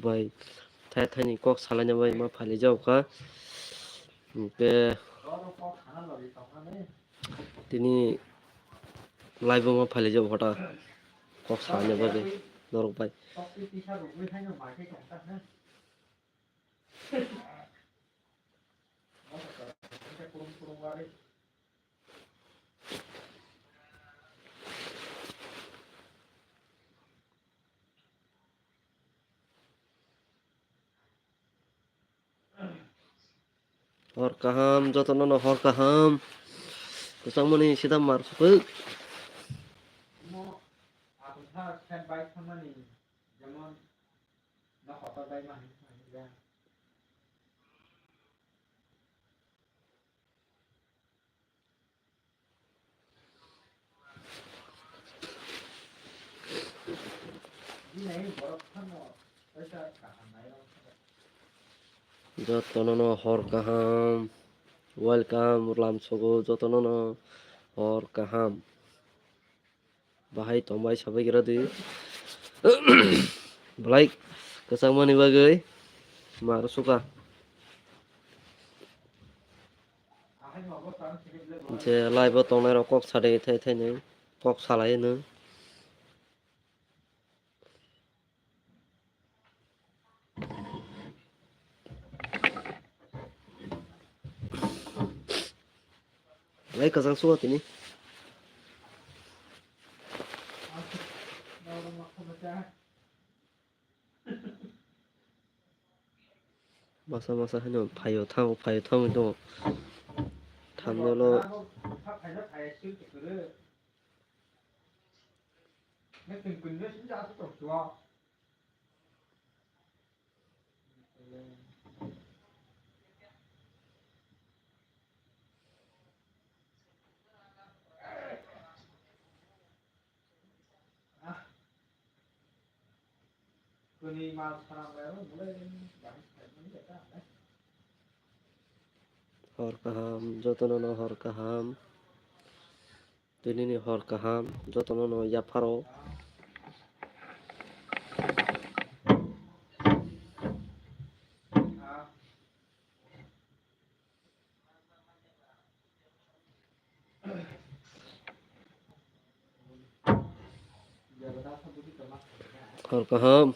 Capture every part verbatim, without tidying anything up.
bai thai thaini kok salaina bai ma phailai jao kha. Hwnkhe tini live o ma phailai jao hota kok salaina bagwi norok bai. Hor kaham, jotono no hor kaham. Kwchangmani sida mar sukuk. Jotono no hor kaham. Welcome, lamsogo jotono no hor kaham. Bahai tongbai sabai gira di. Belai kwchangmani bagwi mar suka. Je live o tongnai rok kok sade thai thai nw kok salai nw. Lai kwchang sugo tini. Masa masa haino phaio thango, phaio thango tongo. Thamnolo. Hor kaham, jotono no hor kaham. Tini ni hor kaham, jotono no yapharo. Hor kaham.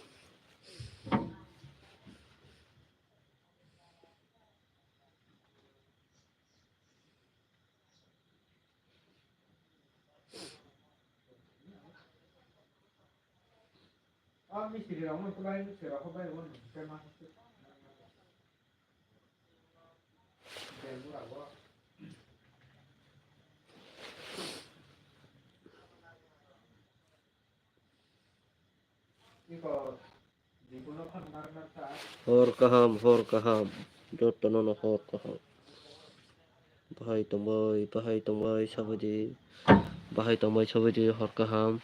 Hor kaham, hor kaham. Jotono no hor kaham. Bahai tongbai, bahai tongbai sabaidi. Bahai tongbai sabaidi hor kaham.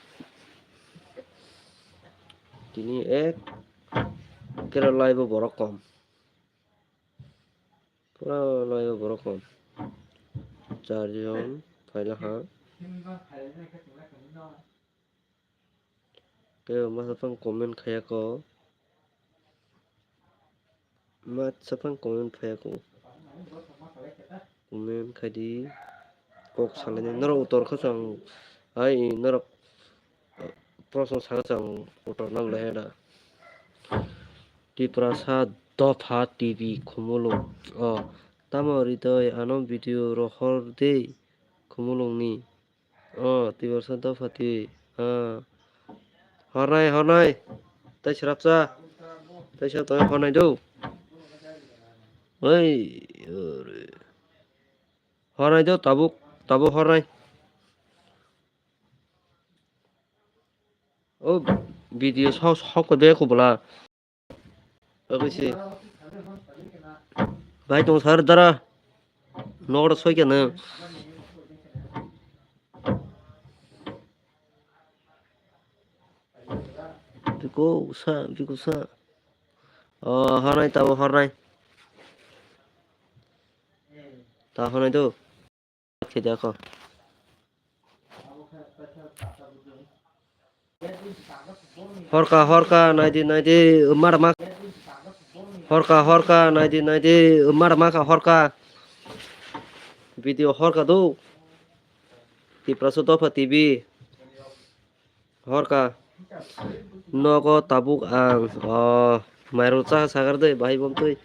Tini ek kera live o borok kom. Pura live o borok kom. Char jon phaila ha. Kebo masa phang comment khaya ko. Masa phang comment khaya ko. Comment khai di. Kok salai ni norok utor kha chang. Ai norok, eh, proshno saka chang utor nang le da. Tiprasa dopha T V Khumulwng. O, tamo Ridoi ano video rohor de Khumulwng ni. O, Tiprasa dopha twi. Ha. Hornai, hornai. Tai srapsa. Tai srap tong hornai do. Oi, ore. Hornai do tabuk, tabuk hornai. O, video sok, sok ko be ko bwla. Oke si. Bai tong sar dara. Nor soi kena. Biko sa, biko sa. O, hornai tabo hornai. Ta hornai do. Khe de kho. Horka, horka, naidi, naidi, mara ma. Horka, horka, naidi, naidi, mara ma kha horka. Video horka do. Tiprasa Dopha T V. Horka. Nogo tabuk ang. Oh, mairung cha sagar de, bahai bomtwi.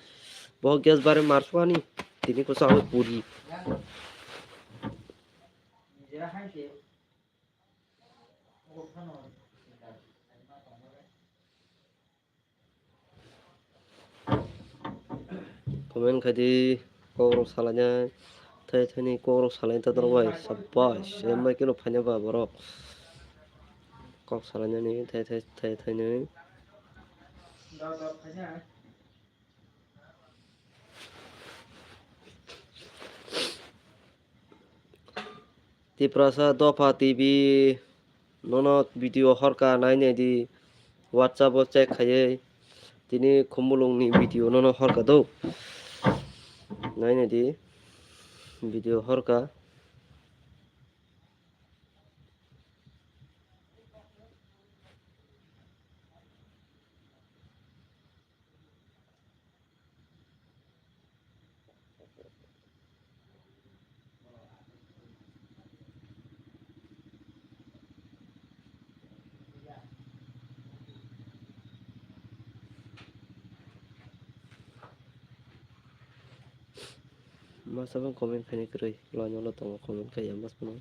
Bo gas bare marswani. Tini ko sa puri. Comment khai di, kokrok salainai, thai thaini kokrok salainai ta dorok bai, sabash, emai keno phaina ba borok, kok salainani, thai thai, thai thaini. Tiprasa Dopha T V, nono video horka nai nai di, WhatsApp o check khaiwi tini Khumulwng ni video nono horka do, nai nai di video horka. Masa bang comment khaina kwrwi, loino lo tongo comment khaiya mas phano.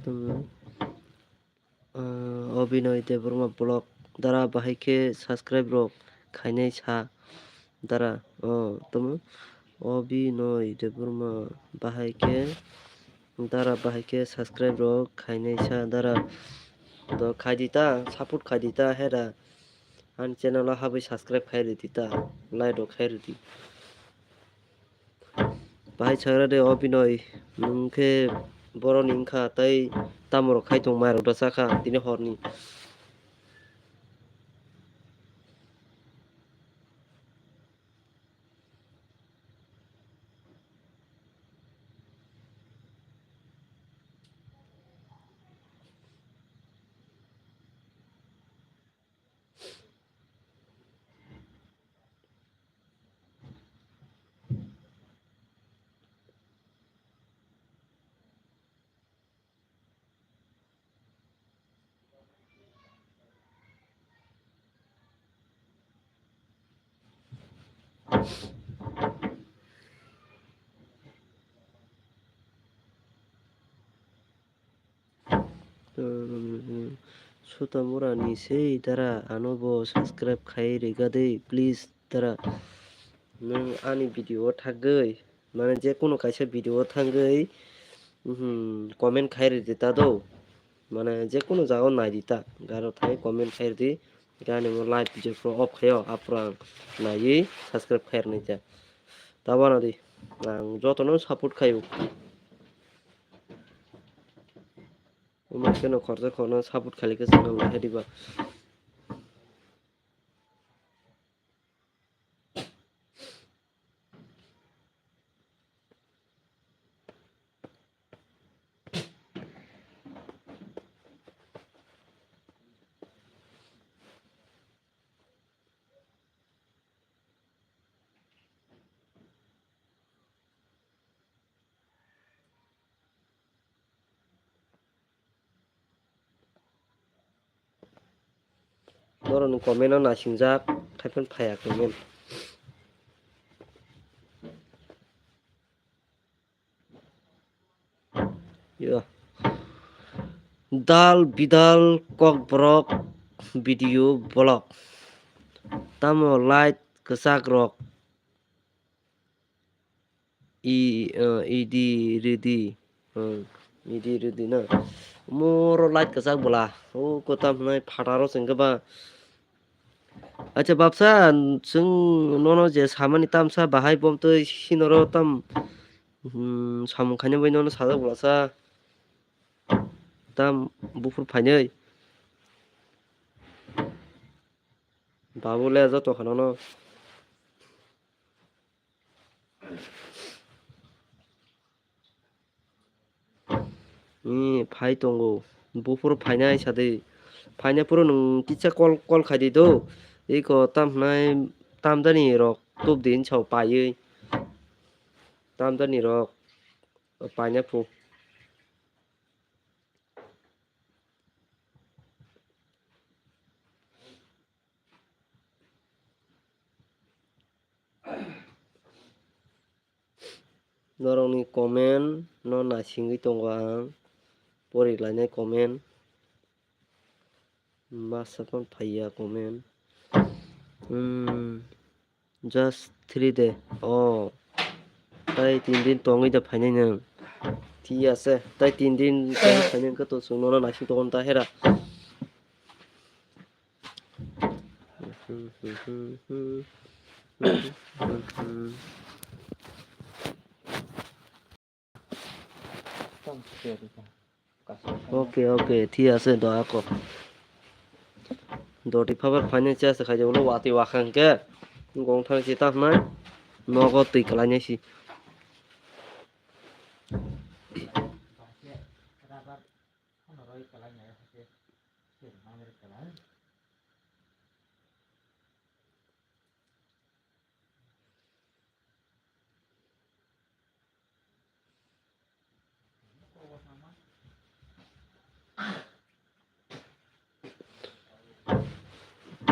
Tamo, ah, Obinoy Debbarma vlog dara bahai khe subscribe rok khainai sa dara. Oh, tamo Obinoy Debbarma bahai khe dara bahai khe subscribe rok khainai sa dara. Do khai di ta, support khai di ta, hera. Ani channel o habwi subscribe khai rwdi ta, like rok khai rwdi. Bahai sagra de Obinoy, nwng khe boroni wngkha tei tamo rok khai tong mai rok da chakha tini horni. Sutamura ni sei dara, ano bo subscribe khai rega de, please dara. Nwng ani video o thagwi, mane je kono kaisa video o thangwi, mhm, comment khai rwdi ta do. Mane je kono jaga o nai di ta, garo thai comment khai rwdi. Gani mo live video pro off khaio, apro ang naiwi subscribe khai rwni ta. Tabana di, ang jotono support khaio. Omo khe no khorsa khorna support khalikhe chwng no lahai diba. Norokni comment o naisingwk, haiphano phaiya comment. Yo. Dal bidal kokborok video vlog. Tamo light kwchak rok. I, eh, idi ridi. Hmm, idi ridi na. Moro light kwchak bwla. O kotam hwnwi phataro chwng khe ba. Acha bapsa, chwng nono je samani tamsa bahai bomtwi sinoro tam, hmm, samung khaina bai nono sajak bwlasa. Tam buphur phainai. Babu le joto khana no. Ni phai tongo. Buphuru phainai sadi. Phainai phuru nwng kisa call, call khai di do. Iko tam hwnai tamjani rok tup din sao paiwi. Tamjani rok painai phu. Norokni comment no naisingwi tongo ang, pori lainai comment. Masa phano phaiya comment. Hmm, just three day. Oh, tai tin din tongwi da phainai nwng. Thik ase, tai tin din tongwi phainai wngkha to chwng nono naising tongo ta hera. Oke, oke, thik ase, do ako. Doti phabar phainai chest khaijak ulo watwi wakhang khe gong thang si ta hwnai nogo twi kwlainai si.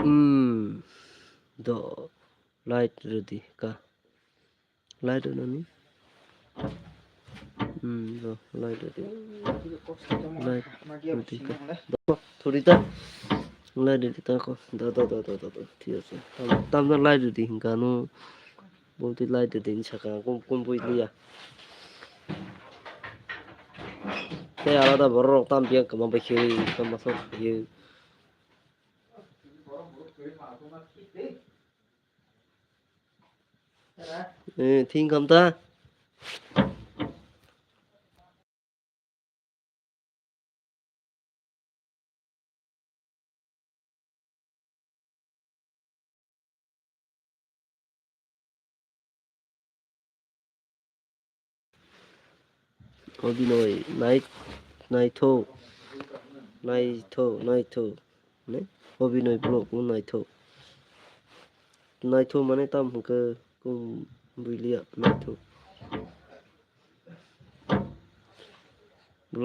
Hmm. Do light rwdi ka. Light rwnani. Hmm, do light rwdi. Light rwdi ka. Do, thori ta. Light rwdi ta ko. Do, do, do, do, do, do. Thik ase. Tam, tamno light rwdi hinka no. Bumtwi light rwdi hinwi saka. Kum, kum bui liya. Tei alada borok rok tam biya kwma bai khe, kwma sok khe. Eh, thing kam ta. Obinoi nai-, naithok, naithok, naithok, ne? Obinoi vlog no naithok. Naithok mane tam hwnkhe kum builiya naithok.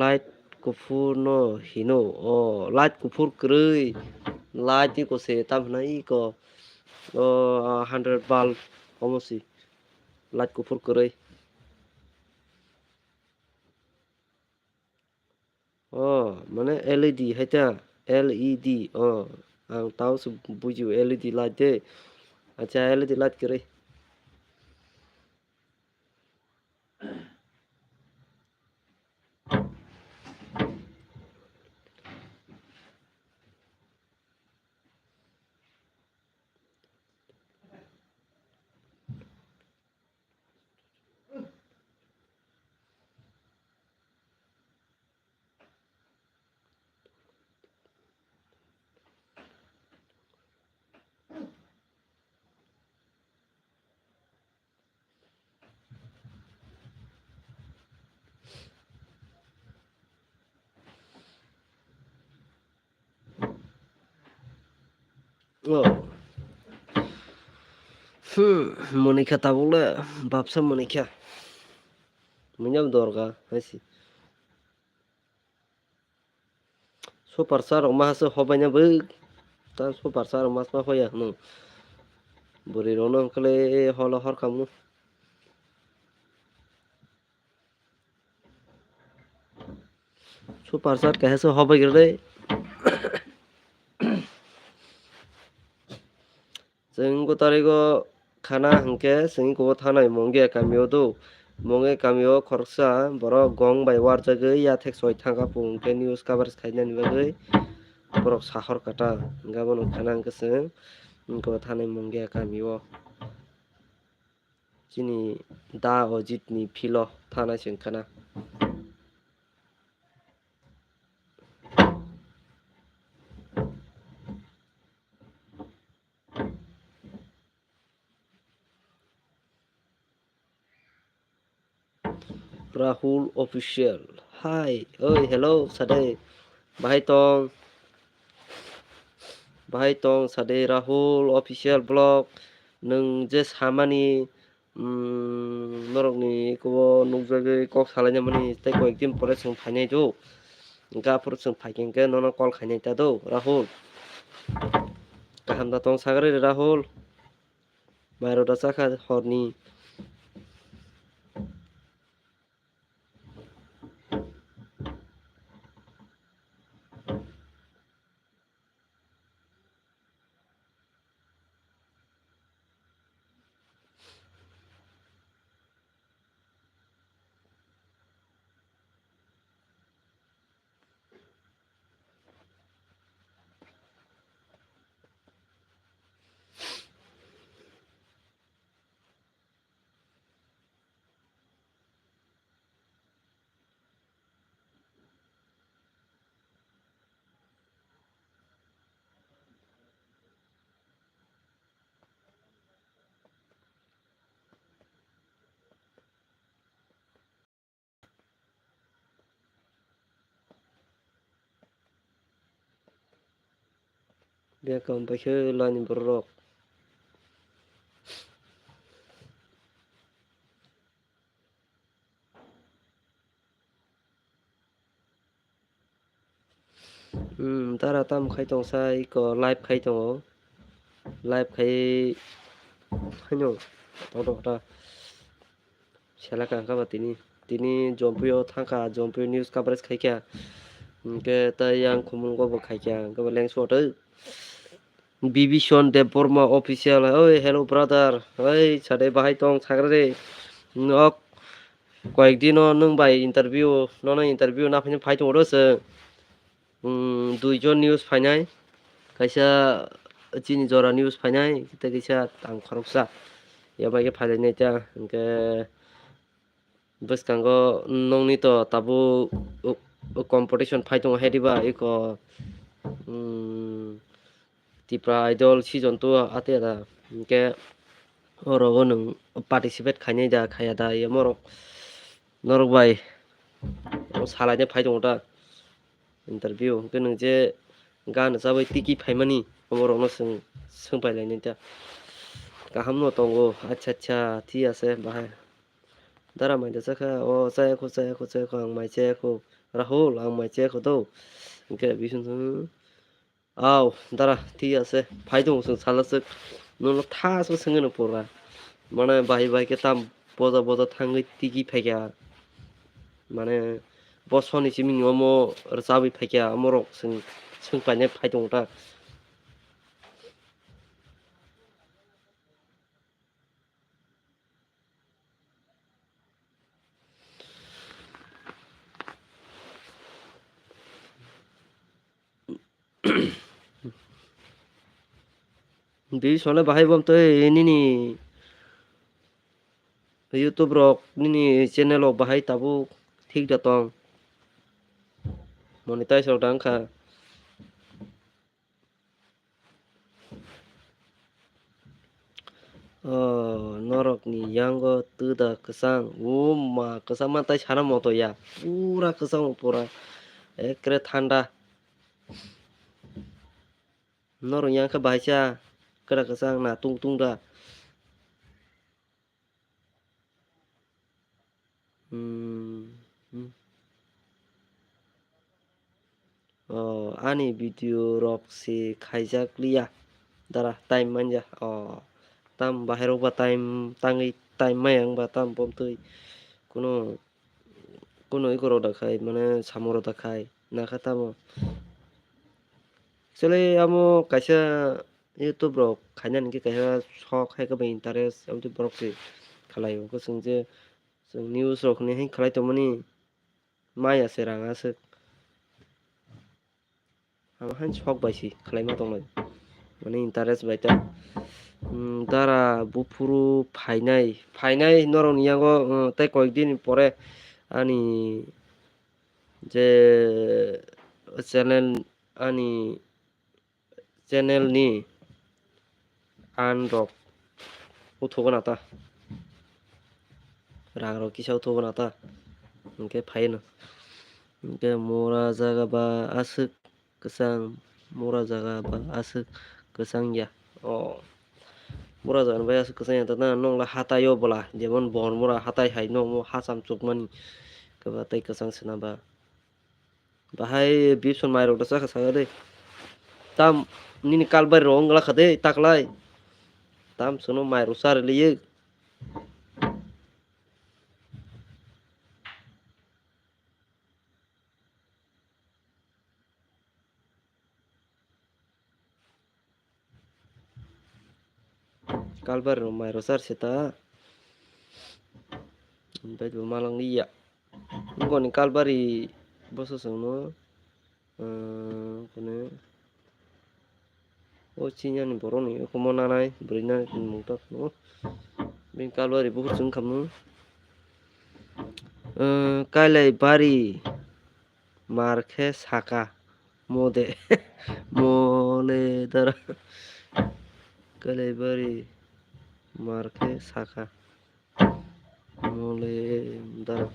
Light kuphur no hino, o light kuphur kwrwi, light iko se tam hwnai iko, o hundred bulb omo si light kuphur kwrwi. O mane L E D hai ta, L E D, o ang tao se bujio L E D light de, acha L E D light kwrwi. Oh. Hmm, monikha tabuk le, bapsa monikha. Munyam dorga, hai si. Super star rok ma se hobaina bwk. Ta super star rok ma se hoya hwnwi. Bwrwi rok no hwnkhe le holo hor khamu. Super star kaisa se hobai gra de. Chwng gotarigo khana hwnkhe chwng iko thanai Mongia kamio do. Mongia kamio khoroksa borok gong bai warjagwi yathek soi thangkha pung hwnkhe news coverage khainani bagwi borok sahor kha ta. Hwnkhe abono khana hwnkhe chwng iko thanai Mongia kamio. Chini da Ojit ni philo thanai chwng khana. Rahul Official. Hi, oi, hello, sade. Bahai tong. Bahai tong, sade Rahul Official Vlog. Nwng je samani, mm, norokni kubo nukjagwi kok salaina mani tei koyekdin pore chwng phainai do. Hwnkhe aphuru chwng phaikhe hwnkhe nono call khainai ta do, Rahul. Kaham da tong sagri Rahul. Mai rota chakha horni. Biyang kaham paikhe lani borok. Hmm, tara tam khai tong sa iko live khai tongo. Live khai haino tong tong kha ta. Sela kha kha ba tini. Tini Jompuio thang kha, Jompuio news coverage khai kha. Hwnkhe tei yang Khumulwngo bo khai kha, hwnkhe bo lengsu otwi. Bibison Debbarma Official, oi, hello brother, oi, sade bahai tong sagra de. Nok koyek dino nwng bai interview, nono interview na phai, phai tongo se. Hmm, duijon news phainai, kaisa chini jora news phainai, tei kaisa ang khoroksa. Yabai khe phailainai ta, hwnkhe bwskango nokni to tabuk competition phai tongo, hai diba iko, hmm, Tipra Idol season two ate da, hwnkhe oro o nwng participate khainai da, khaiya da, yamorok norok bai salaina phai tongo ta. Interview hwnkhe nwng je gan chabai tiki phaimani, oborokno swng, swngpailainai ta. Kaham no tongo, acha, acha, thik ase, bahai. Dara mai da chakha, o chaya kho, chaya kho, chaya kho, ang mai chaya kho, Rahul, ang mai chaya kho do. Hwnkhe bising thang, au, dara, thik ase, phai tongo chwng sala swk. Nono tha aswk swngwi no pura. Mane bahai bahai khe tam boja boja thangwi tigi phaikha. Mane bo soni simi ni omo rwchabwi phaikha, omorok swng, swng painai phai tongo ta. Di sole bahai bom tei nini YouTube rok nini channel rok bahai tabuk thik da tong, monetize rok da wngkha. Oh, norokni yango twda kwchang. O ma, kwchangma tai sana moto ya. Pura kwchang, pura. Ekre thanda. Norok yang khe bahai cha. Kwda kwchang na tung tung da. Hmm, hmm. Oh, ani video rok se khaijak liya. Dara time manja. Oh, tam bahai rok ba time tangwi time maya wng ba tam pom twi. Kuno, kuno iko rok da khai, mane samung rok da khai. Nakha tamo. Actually, amo kaisa YouTube rok khainani khe kaisa sok hai khe bai interest, aboni borok se khlai o. Hwnkhe chwng je chwng news rok hinwi hai khlai tongmani maya se rang aswk. Abo haino sok bai se khlaima tongnai. Mane interest bai ta. Hmm, dara buphuru phainai, phainai norokni yango, hmm, tei koikdin pore ani je channel, ani channel ni an rok uthugo na ta, rang rok kisa uthugo na ta, hwnkhe phaino. Hwnkhe mura jaga ba aswk kwchang, mura jaga ba aswk kwchang ya. O mura jaga bai aswk kwchang ya ta na, nwng la hatai o bwla, jemon Bormura hatai hai no omo hacham chukmani kwba tei kwchang sena ba. Bahai bison mairok da chakha saka de. Tam nini kalbari rok wngla kha de taklai. Tam sono mairok chari liye. Kalbari rok mai rw char se ta. Bai bo malang li ya. Boni kalbari boso song no, ah, kone. O chini ani borok ni okomo nanai bwrwi na mung tak no. Bini kalbari bukur chwng khamu. Ah, kailai bari mar khe saka. Mode. Mole dara. Kalai bari mar khe saka. Mole dara.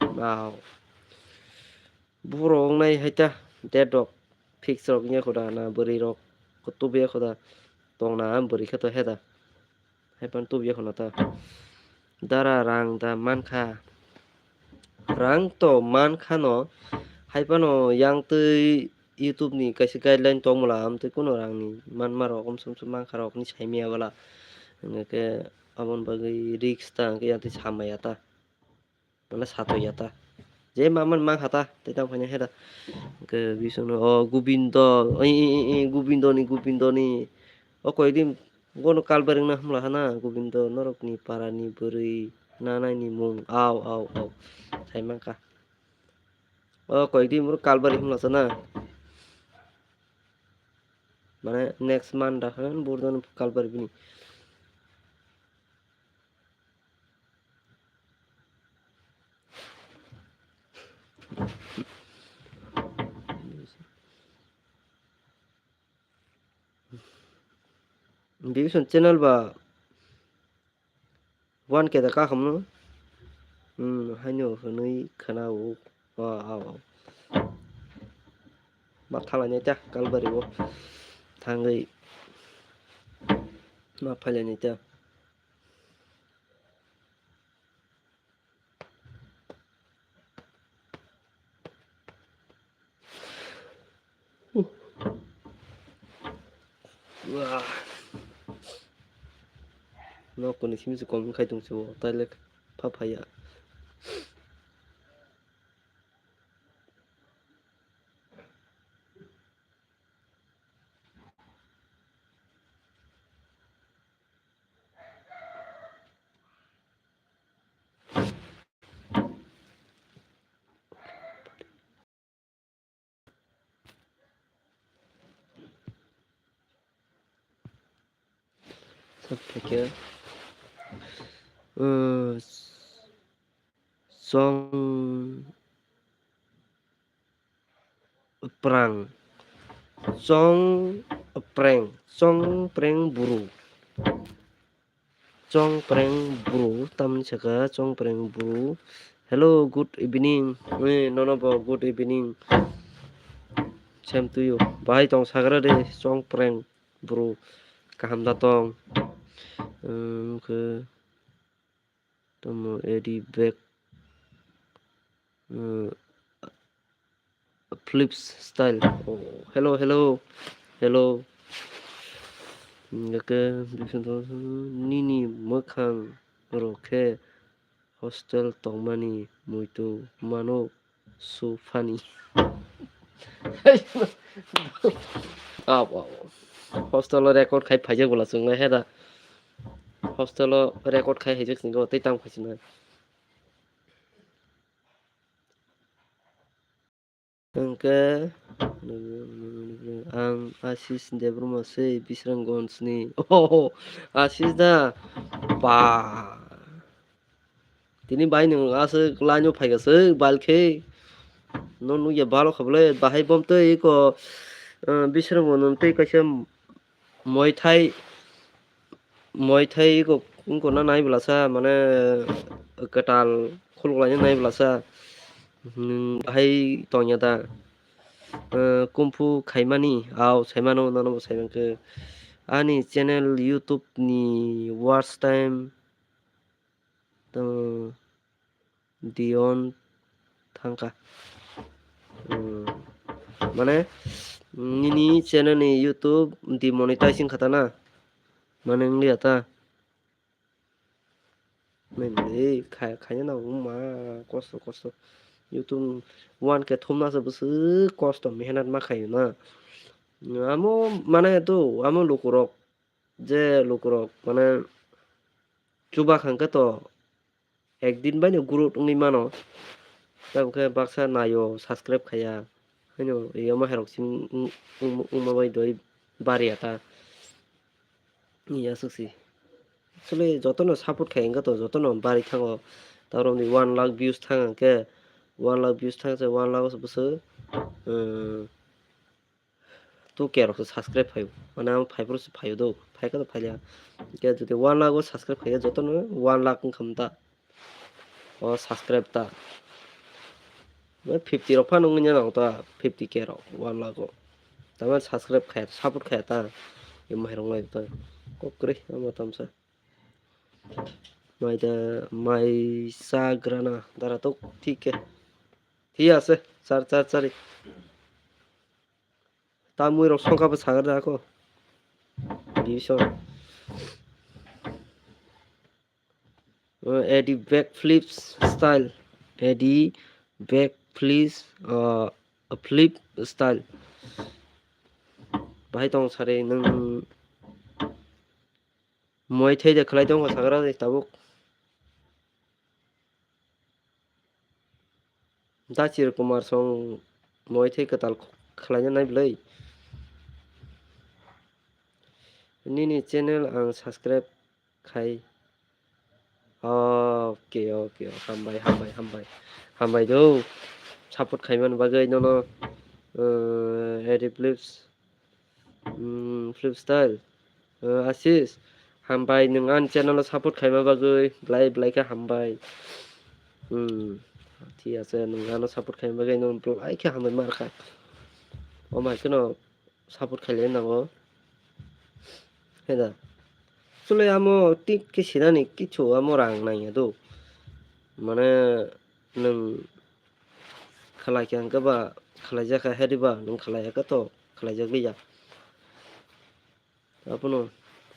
Wow. Buphuru wngnai hai ta. Date rok fix rok wngya kho da na bwrwi rok kutubu ya kho da. Tong na bwrwi khe to he da. Hai phano tubuya khwna ta. Dara rang da mankha. Rang to mankha no. Hai phano yang twi YouTube ni kaisa guideline tong mala, amtwi kuno rang ni manma rok, omsom som mankha rok ni sai maya bwla. Hwnkhe aboni bagwi risk ta, hwnkhe yang twi sa maya ta. Mane satoi ya ta. Je ma man mang kha ta, tei tang phai nai khe da. Hwnkhe bising no, o Gobindo, oi, oi, oi, oi, Gobindo ni, Gobindo ni. O koi din bono kalbari wngna hamla hana, Gobindo norok ni para ni bwrwi nanai ni mung. Au, au, au. Sai mang kha. O koi din boro kalbari hamla sana. Mane next month da han burdan kalbari bini. Division channel ba one K da kahamno. Hmm, haino hwnwi khana o. Wow. Ma thalai nai ta kalbari o. Thangwi. Ma phailai nai ta. Wah. Nok koni simi se kom khai tong se o, taile pha phaya. Sab theke, uh, song Prang. Chong preng. Chong preng buru. Chong preng buru. Tamni saka chong preng buru. Hello, good evening. Eh, nono bo good evening. Same to you. Bahai tong sagra de chong preng buru. Kaham da tong. Em, ke Tamo edi back, uh, flips style. Oh, hello, hello, hello. Hingke nini mwkhang rok khe hostel tongmani muitu mano. So funny. Abo, abo. Hostel o record khai phaijak bwla chwng nai he da. Hostel o record khai haijak chwng tei tamo khai chwng nai. Hwnkhe ang Ashish Debbarma se Bisramganj ni. Oh, Ashish da. Ba. Tini bai nwng aswk line o phaikha swk bal khe. No nukya balo kha bwle bahai bom tei eko, eh, Bisramganj tei kaisa Muay Thai, Muay Thai eko wngkha na nai bwlasa mane kwtal khuluk laina nai bwlasa. Nwng bahai tongya da? Eh, kung fu khaimani, ao saimano, nono bo saimankhe. Ani channel YouTube ni watch time tamo Dion thangkha. Hmm. Mane, nini channel ni YouTube demonetizing kha ta na? Mane wngya ta? Nini khai-, khaina nango ma, kosto, kosto. YouTube one K thumna se bwswk kosto, mehnat ma khaio na. Amo, mane, to, amo lukurok, je lukurok, mane, chuba khangkhe to, ekdin baino growth wngwi mano. Tamo khe baksa naio, subscribe khaiya. Haino, yama herok simi wng-, wng-, wngma bai doi bariya ta. Iya suksi. Actually, jotono support khai wngkha to, jotono bari thango. Taroni one lakh views thang hwnkhe, one lakh views thang se one lakh bwswk, eh, two K rok se subscribe phaio. Mane ang five rok se phaio do. Phaikha to phailiya. Hwnkhe jodi one lakh o subscribe khaikhe jotono one lakh wngkha ta. O subscribe ta. Fifty rok phano wngya nang ta, fifty K rok, one lakh o. Tamani subscribe khaya, support khaya ta. Yamai rok lai ta. Kok kwrwi, amo tamsa. Mai da, mai sa grana, dara to thik khe. Thik ase, char, char, chari. Ta mui rok songkha bo sagar da ko. Division. Uh, Eddie backflip style. Eddie backflip, uh, flip style. Bahai tong sari nung Muay Thai de khlai tong sagra de tabuk. Dachir Kumar song Muay Thai kwtal khlaina nai bwlai. Nini channel ang subscribe khai. Okay, okay, hambai, hambai, hambai. Hambai do. Support khaimani bagwi nono, uh, Eddie Flips, mm, Flip Style, uh, Ashish, hambai nwng ani channel o support khaima bagwi, belai, belai khe hambai. Hmm, thik ase, nwng ano support khaima bagwi nwng belai khe hambai ma rwkha. Omo hai kheno support khailai nango. He da. Chwlwi amo tik khe sinani kichu amo rang nangya do. Mane nwng khlai khe hwnkhe ba khlaijakha, he diba nwng khlaiya khe to khlaijak liya. Abono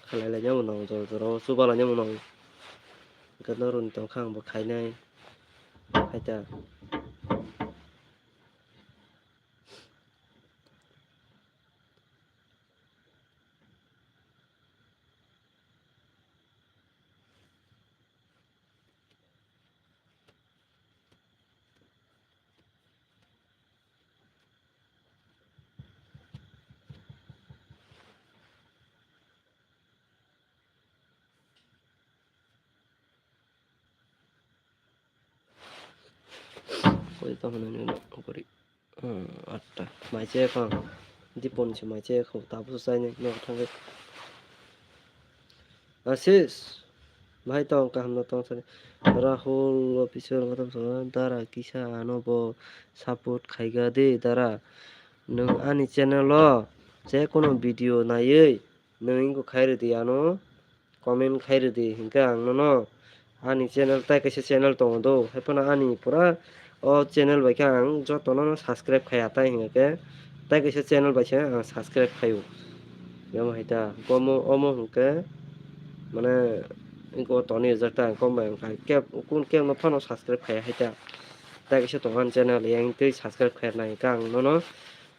khlai laina mano, jora jora o chuba laina mano. Hwnkhe norokni tongkha ang bo khainai. Hai ta. Koi tong hwnwi no kori. Hmm, atta. Mai che phang. Dipon se mai che kho. Tabuk se chainai. No thangwi. Ashish. Bhai tong kaham no tong sani. Rahul official khatam sa. Dara kisa ano bo support khaiga de dara. Nwng ani channel o je kono video naiwi nwng ingo khai rwdi ano. Comment khai rwdi, hinkhe ang nono ani channel, tai kaisa channel tongo do, haiphano ani pura o channel bai khe ang jotono no subscribe khaiya, tai hinkhe tai kaisa channel bai se ang subscribe khaio. Yamo hai ta, omo, omo hinkhe mane iko toni rijak ta, ang kok bai wngkha, keb, kun keb no phano subscribe khaiya hai ta. Tai kaisa tongo ani channel, yang twi subscribe khaiya nai khe ang nono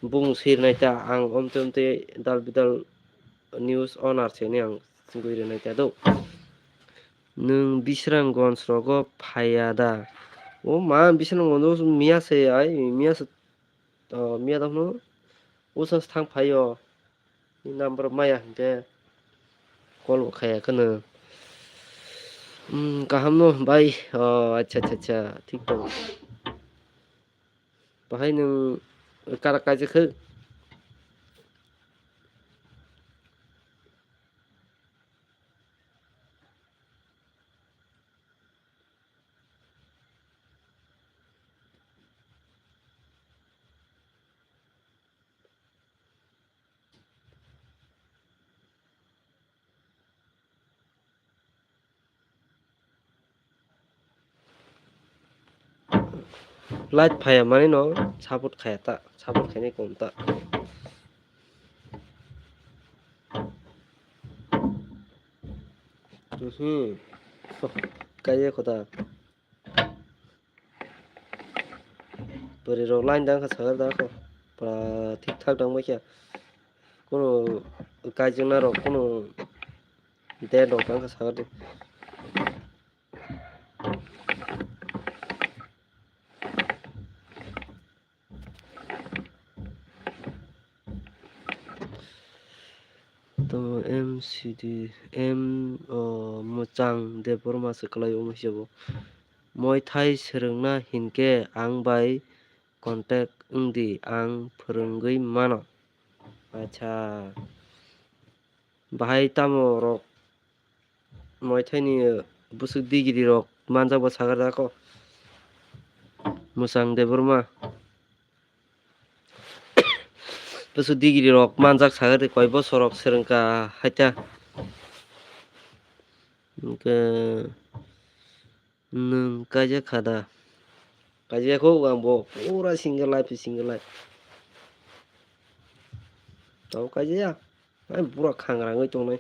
bung sir nai ta, ang omtwi omtwi dal bidal news owner se ni ang singwi rwnai ta do. Nwng Bisramganj rogo phaiya da? O ma, Bisramganj o miya se ai, miya se, o, miya da phano usa se thang phaio. Ni number maya hinkhe call bo khaya kheno. Hmm, kaham no bai. O, acha, acha, acha, thik tongo. Bahai nwng kara kaijak khe? Light phaiya mani no support khaya ta, support khainai kom ta. Mhm. Kaiye khoda. Bwrwi rok line dang kha sakar da kho. Pura thik thak dang bai kha. Kunu kaijakna rok kunu date rok dang kha sakar di. To M C D M, o, Mwchang Debbarma se kwlai omo hiya bo. Moithai swrwngna hinkhe ang bai contact wngdi, ang phwrwngwi mano. Acha. Bahai tamo rok Moithai ni bwswk degree rok manjak bo sakar da kho. Mwchang Debbarma. Bwswk degree rok manjak sakar di, koi bosor rok swrwngkha haita. Hwnkhe nwng kaijak kha da? Kaijak kho, ang bo pura single life, single life. Tamo kaijak ya? Ai, pura khangrangwi tongnai.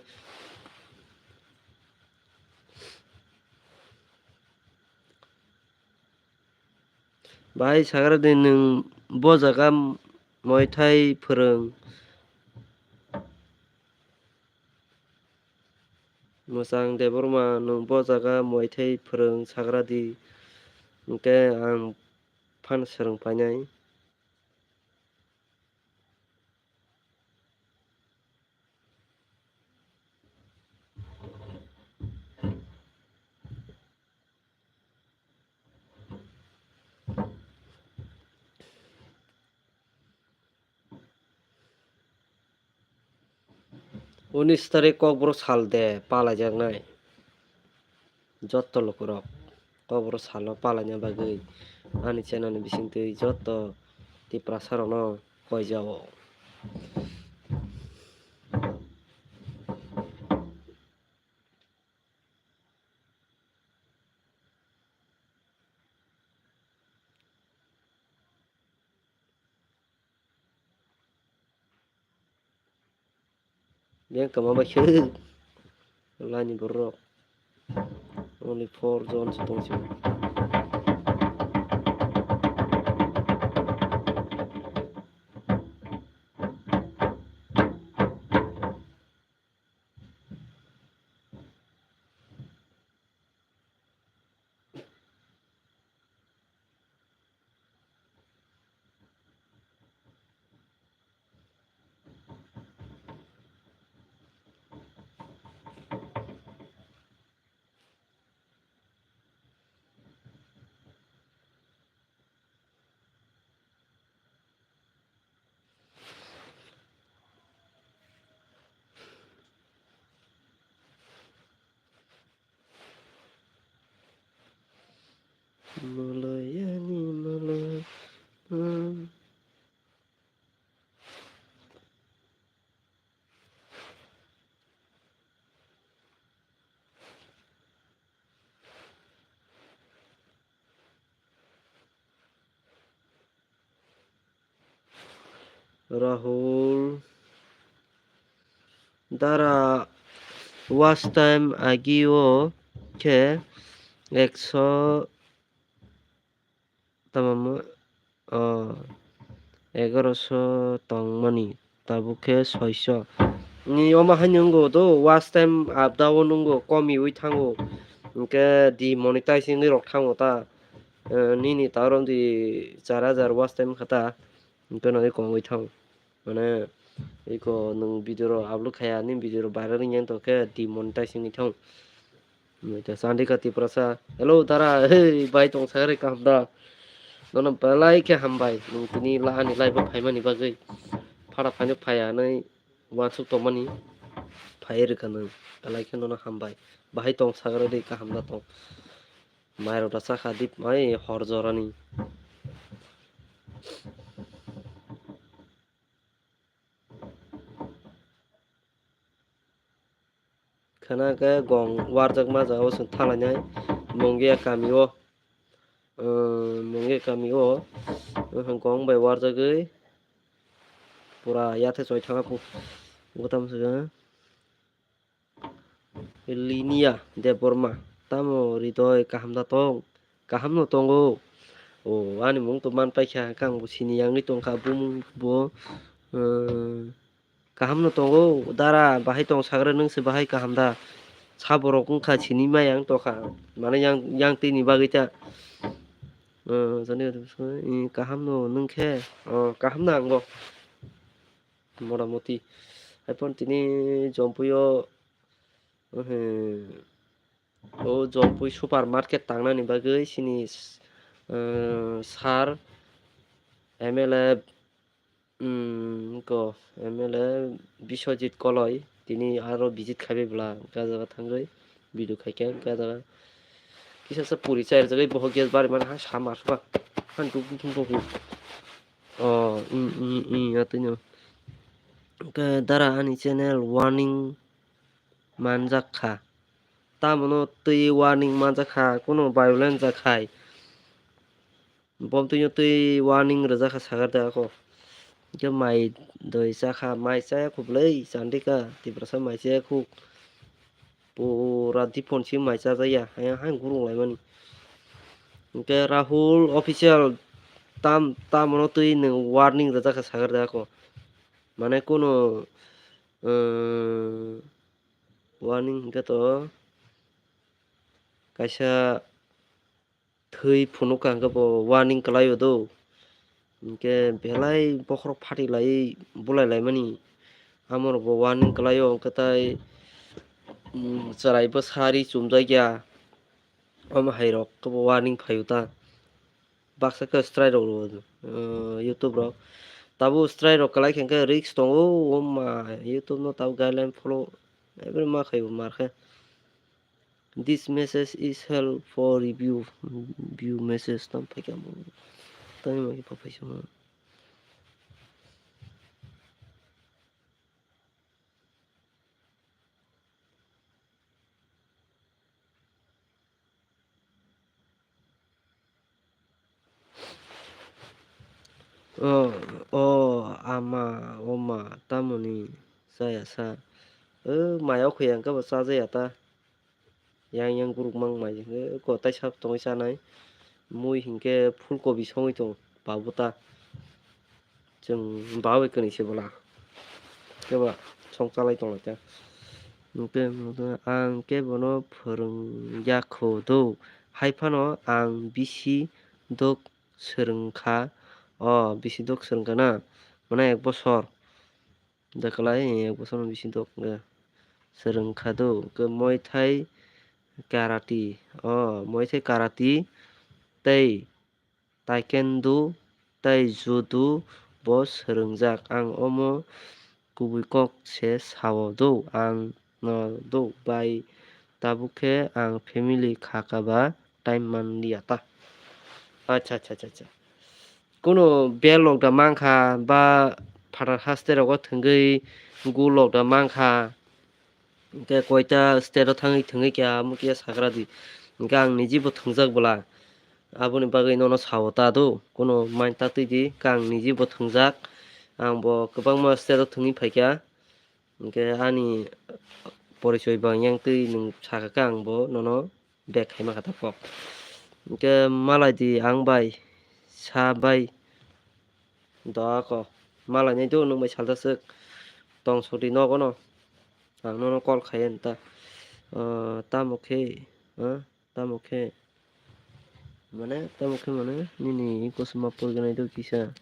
Bahai sagra di nwng bo jaga moithai phwrwng. Mwchang Debbarma, nwng bo jaga moithai phwrwng sagra di, hwnkhe ang phano swrwng painai. Unis tarik Kokborok sal de palaijaknai. Jotto lukurok Kokborok salo palaina bagwi ani channel ni bisingtwi jotto Tiprasa rokno koijao. Yang kama bai khe laini borok only four jon se tong sio. Malai ani malai. Rahul Dara watch time agio khe ekso tamo, o, egaroso tongmani, tabuk khe soiso. Ni omo hai nungo do, watch time up down nungo, komiwi thango. Hwnkhe demonetize wngwi rok thango ta. Eh, nini ta romdi char hajar watch time kha ta. Hwnkhe no kongwi thang. Mane, iko nwng video rok upload khaya, nini video rok viral wngya tongkhe demonetize wngwi thang. Hwnkhe Chandika Tiprasa, "Hello dara, hey, bai tong sagari kaham da?" Nono belai khe hambai, nwng tini la ani live o phaimani bagwi. Phara phaino phaiya hinwi uansuk tongmani phai rwkha nwng. Belai khe nono hambai. Bahai tong sagra di, kaham da tong. Mairok da chakha di, mai hor jorani. Khana khe gong warjakma jagao chwng thanglainai Mongia kamio. Mongia kamio gong bai warjagwi pura yathai choi thangkha pu-, bwtam swkang. Linia Debbarma, tamo Ridoi kaham da tong? Kaham no tongo. O, ani mung to man paikha, kang bo sini yangwi tongkha, bumung bo, eh, kaham no tongo, dara, bahai tong sagra nwng se bahai kaham da? Sa borok wngkha sini ma yang tongkha, mane yang, yang twi ni bagwi ta. Eh, jani, eh, kaham no nwng khe, oh, kaham no ang bo. Motamoti. Haiphano tini Jompui o, eh, o Jompui supermarket tangnani bagwi chini, eh, sir M L A, mm, ko M L A Biswajit Koloi tini aro visit khaibai bwla, hwnkhe ah jaga thangwi video khaikhe, hwnkhe ah jaga kisa sa puri chai rwjagwi bohok gas bari mani ha sama suka. Han duk duk duk duk. Oh, mm, mm, mm, ya tini. Hwnkhe dara ani channel warning manjak kha. Tamono twi warning manjak kha, kuno violence jak khai. Bom twino twi warning rwjak kha sagar de ako. Hwnkhe mai doi cha kha, mai chaya khu bwlai Chandika, Tiprasa mai chaya khu. Pura diphon si mai chajakya, hai, hai gurung laimani. Hwnkhe Rahul official tam, tamono twi nwng warning rwjak kha sagar de ako. Mane kuno, eh, warning hwnkhe to kaisa thwi phunuk kha hwnkhe bo warning kwlaio do. Hwnkhe belai bokhorok phati laiwi bulai laimani. Amorok bo warning kwlaio hwnkhe tai, mm, chwrai bwsa ri chumjakya. Omo hai rok khe bo warning phaio ta. Baksa khe strike rok rwo, uh, YouTube rok. Tabuk strike rok kwlai khe hwnkhe risk tongo, o ma, YouTube no tabuk guideline follow every ma khai bo mar khe. This message is held for review. View message tam phaikha mo. Tani ma khe pha phaisa mo. O, o, ama, o ma, tamoni chaya sa. O, maya o khe yang khe bo chajaya ta. Yang yang guruk mang mai hwnkhe kotai sak tongwi chanai. Mui hwnkhe phulkobi songwi tong babu ta. Chwng bawi kwnwi se bwla. Khe ba song chalai tong lai ta. Hwnkhe ang khe bono phwrwng ya kho do. Hai phano ang bisi dok swrwng kha. O bisi dok swrwng kha na. Mane ek bosor. Daklai ek bosor bisi dok swrwng kha do. Hwnkhe Muay Thai karate. O Muay Thai karate tei taekwondo tei judo bo swrwngjak. Ang omo kubui kok se sao do, ang no do bai, tabuk khe ang family kha kha ba time man liya ta. Acha, acha, acha, acha. Kuno bel lok da mankha ba phatar haste rogo thwngwi gu lok da mankha. Hwnkhe koita state o thangwi thwngwi khe amo khe sagra di. Hwnkhe ang niji bo thwngjak bwla. Aboni bagwi nono sao ta do. Kuno mind ta twi di. Khe ang niji bo thwngjak. Ang bo kwbangma state o thwngwi phaikha. Hwnkhe ani porichoi bang yang twi nwng sakha khe ang bo nono back khaima kha ta kok. Hwnkhe malai di ang bai sa bai. Doa ko. Malai nai do nwng bai salsa swk. Tong sodi nogo no. Ang nono call khai ani ta. Ah, tamo khe, ah, tamo khe, mane, tamo khe, mane, nini kusuma poriganai do kisa.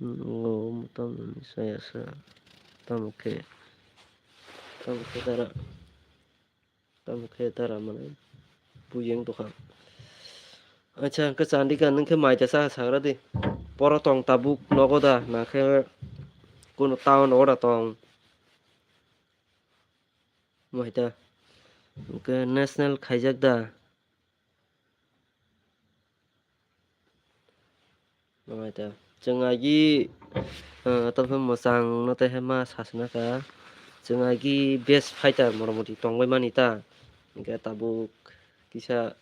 Hmm, o, tamo ni saya sa. Tamo khe, tamo khe dara. Tamo khe dara mane buyeng tongkha. Acha, hwnkhe Chandika, nwng khe mai ta cha sagra di. Poro tong tabuk nogo da, na khe kunu town ora tong? Mai ta. Hwnkhe national khaijak da. Chwng agi, ah, tamo khe mwchang no tei ma sasna kha. Chwng agi best fighter mora moti tongbai mani ta. Hwnkhe tabuk kisa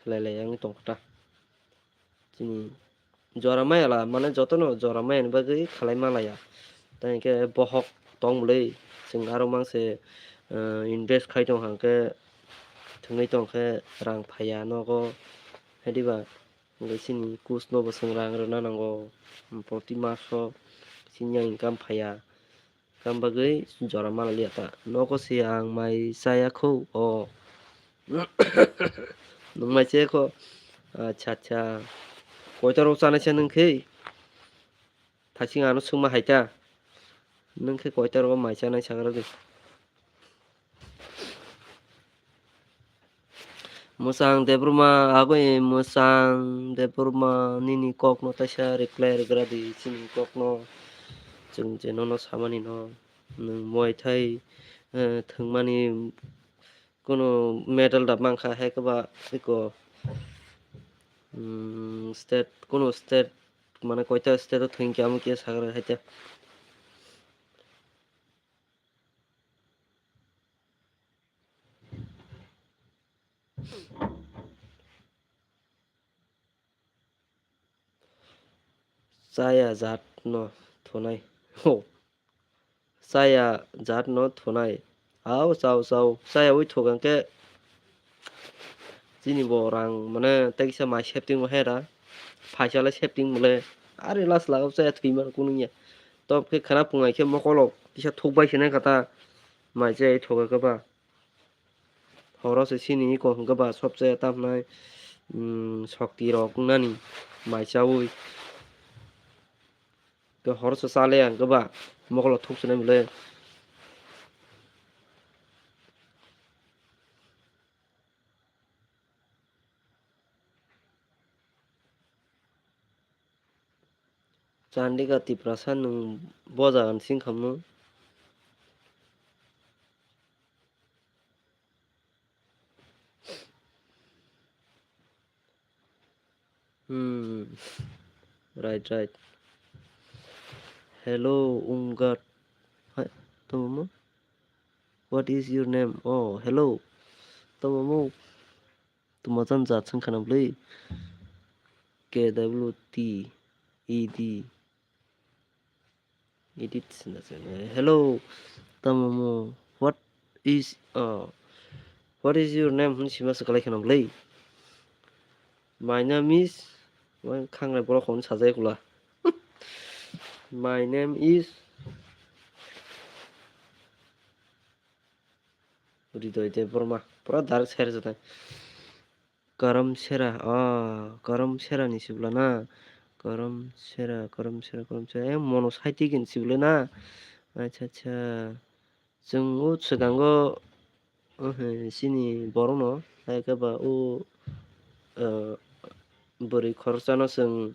khlai lai yang tong kha ta. Chini jora maya la, mane jotono jora maya ni bagwi khlai ma laya. Tei hwnkhe bohok tong bwlwi, chwng aro mangse, ah, invest khai tong hwnkhe thwngwi tong khe rang phaiya nogo. Hediba hwnkhe chini coach no bo chwng rang rwna nango, proti maso chini yang income phaiya. Kam bagwi jora mala liya ta. Nogo se ang mai chaya kho, o. Nwng mai chaya kho? Acha, acha. Koita rok chanai se nwng khe? Thasing ano swngma hai ta. Nwng khe koita rok mai chanai sagra di. Mwchang Debbarma, agoi Mwchang Debbarma, nini kokno taisa reply rwgra di, chini kokno. Chwng je nono samani no, nwng Muay Thai, eh, thwngmani kunu medal da mankha, hai khe ba eko, mm, state, kunu state, mane koita state o thwngkhe amo khe sagra hai te. Chaya jat no thunai. Ho. Chaya jat no thunai. Ao chao chao. Chaya ui thuk ang khe chini bo rang mane tei kisa mai septing bo hera. Phaisa le septing bole. Are last lago chaya thwi man kunu ya. Tob khe khana pungai khe mokolo kisa thuk bai sinai kata. Mai chaya thuk khe ba. Horo se chini iko hwnkhe ba sobse tamnai, mm, shokti rok wngnani mai chaui. Tei horo se chale ang khe ba mokolo thuk swnai mole. Chandika Tiprasa nwng bo jaga ni sing khamu. Hmm. Right, right. Hello, Umgat. Hai, tamo mo? What is your name? Oh, hello. Tamo mo? Tamo jan jat sing khana bwlwi. K W T E D. Edit sina sina. Hello, tamo mo? What is, uh, what is your name? Hwn sima se kalai khana bwlwi. My name is, wai khangnai borok hwn sajai kula. My name is Hridoy Debbarma. Pura direct sir jata. Karam Sera, ah, Karam Sera ni sibla na. Karam Sera, Karam Sera, Karam Sera. Eh, mono saiti gin sibla na. Acha, acha. Chwng o swkango, o, he, chini borok no, hai khe ba o, eh, bwrwi khoroksa no chwng,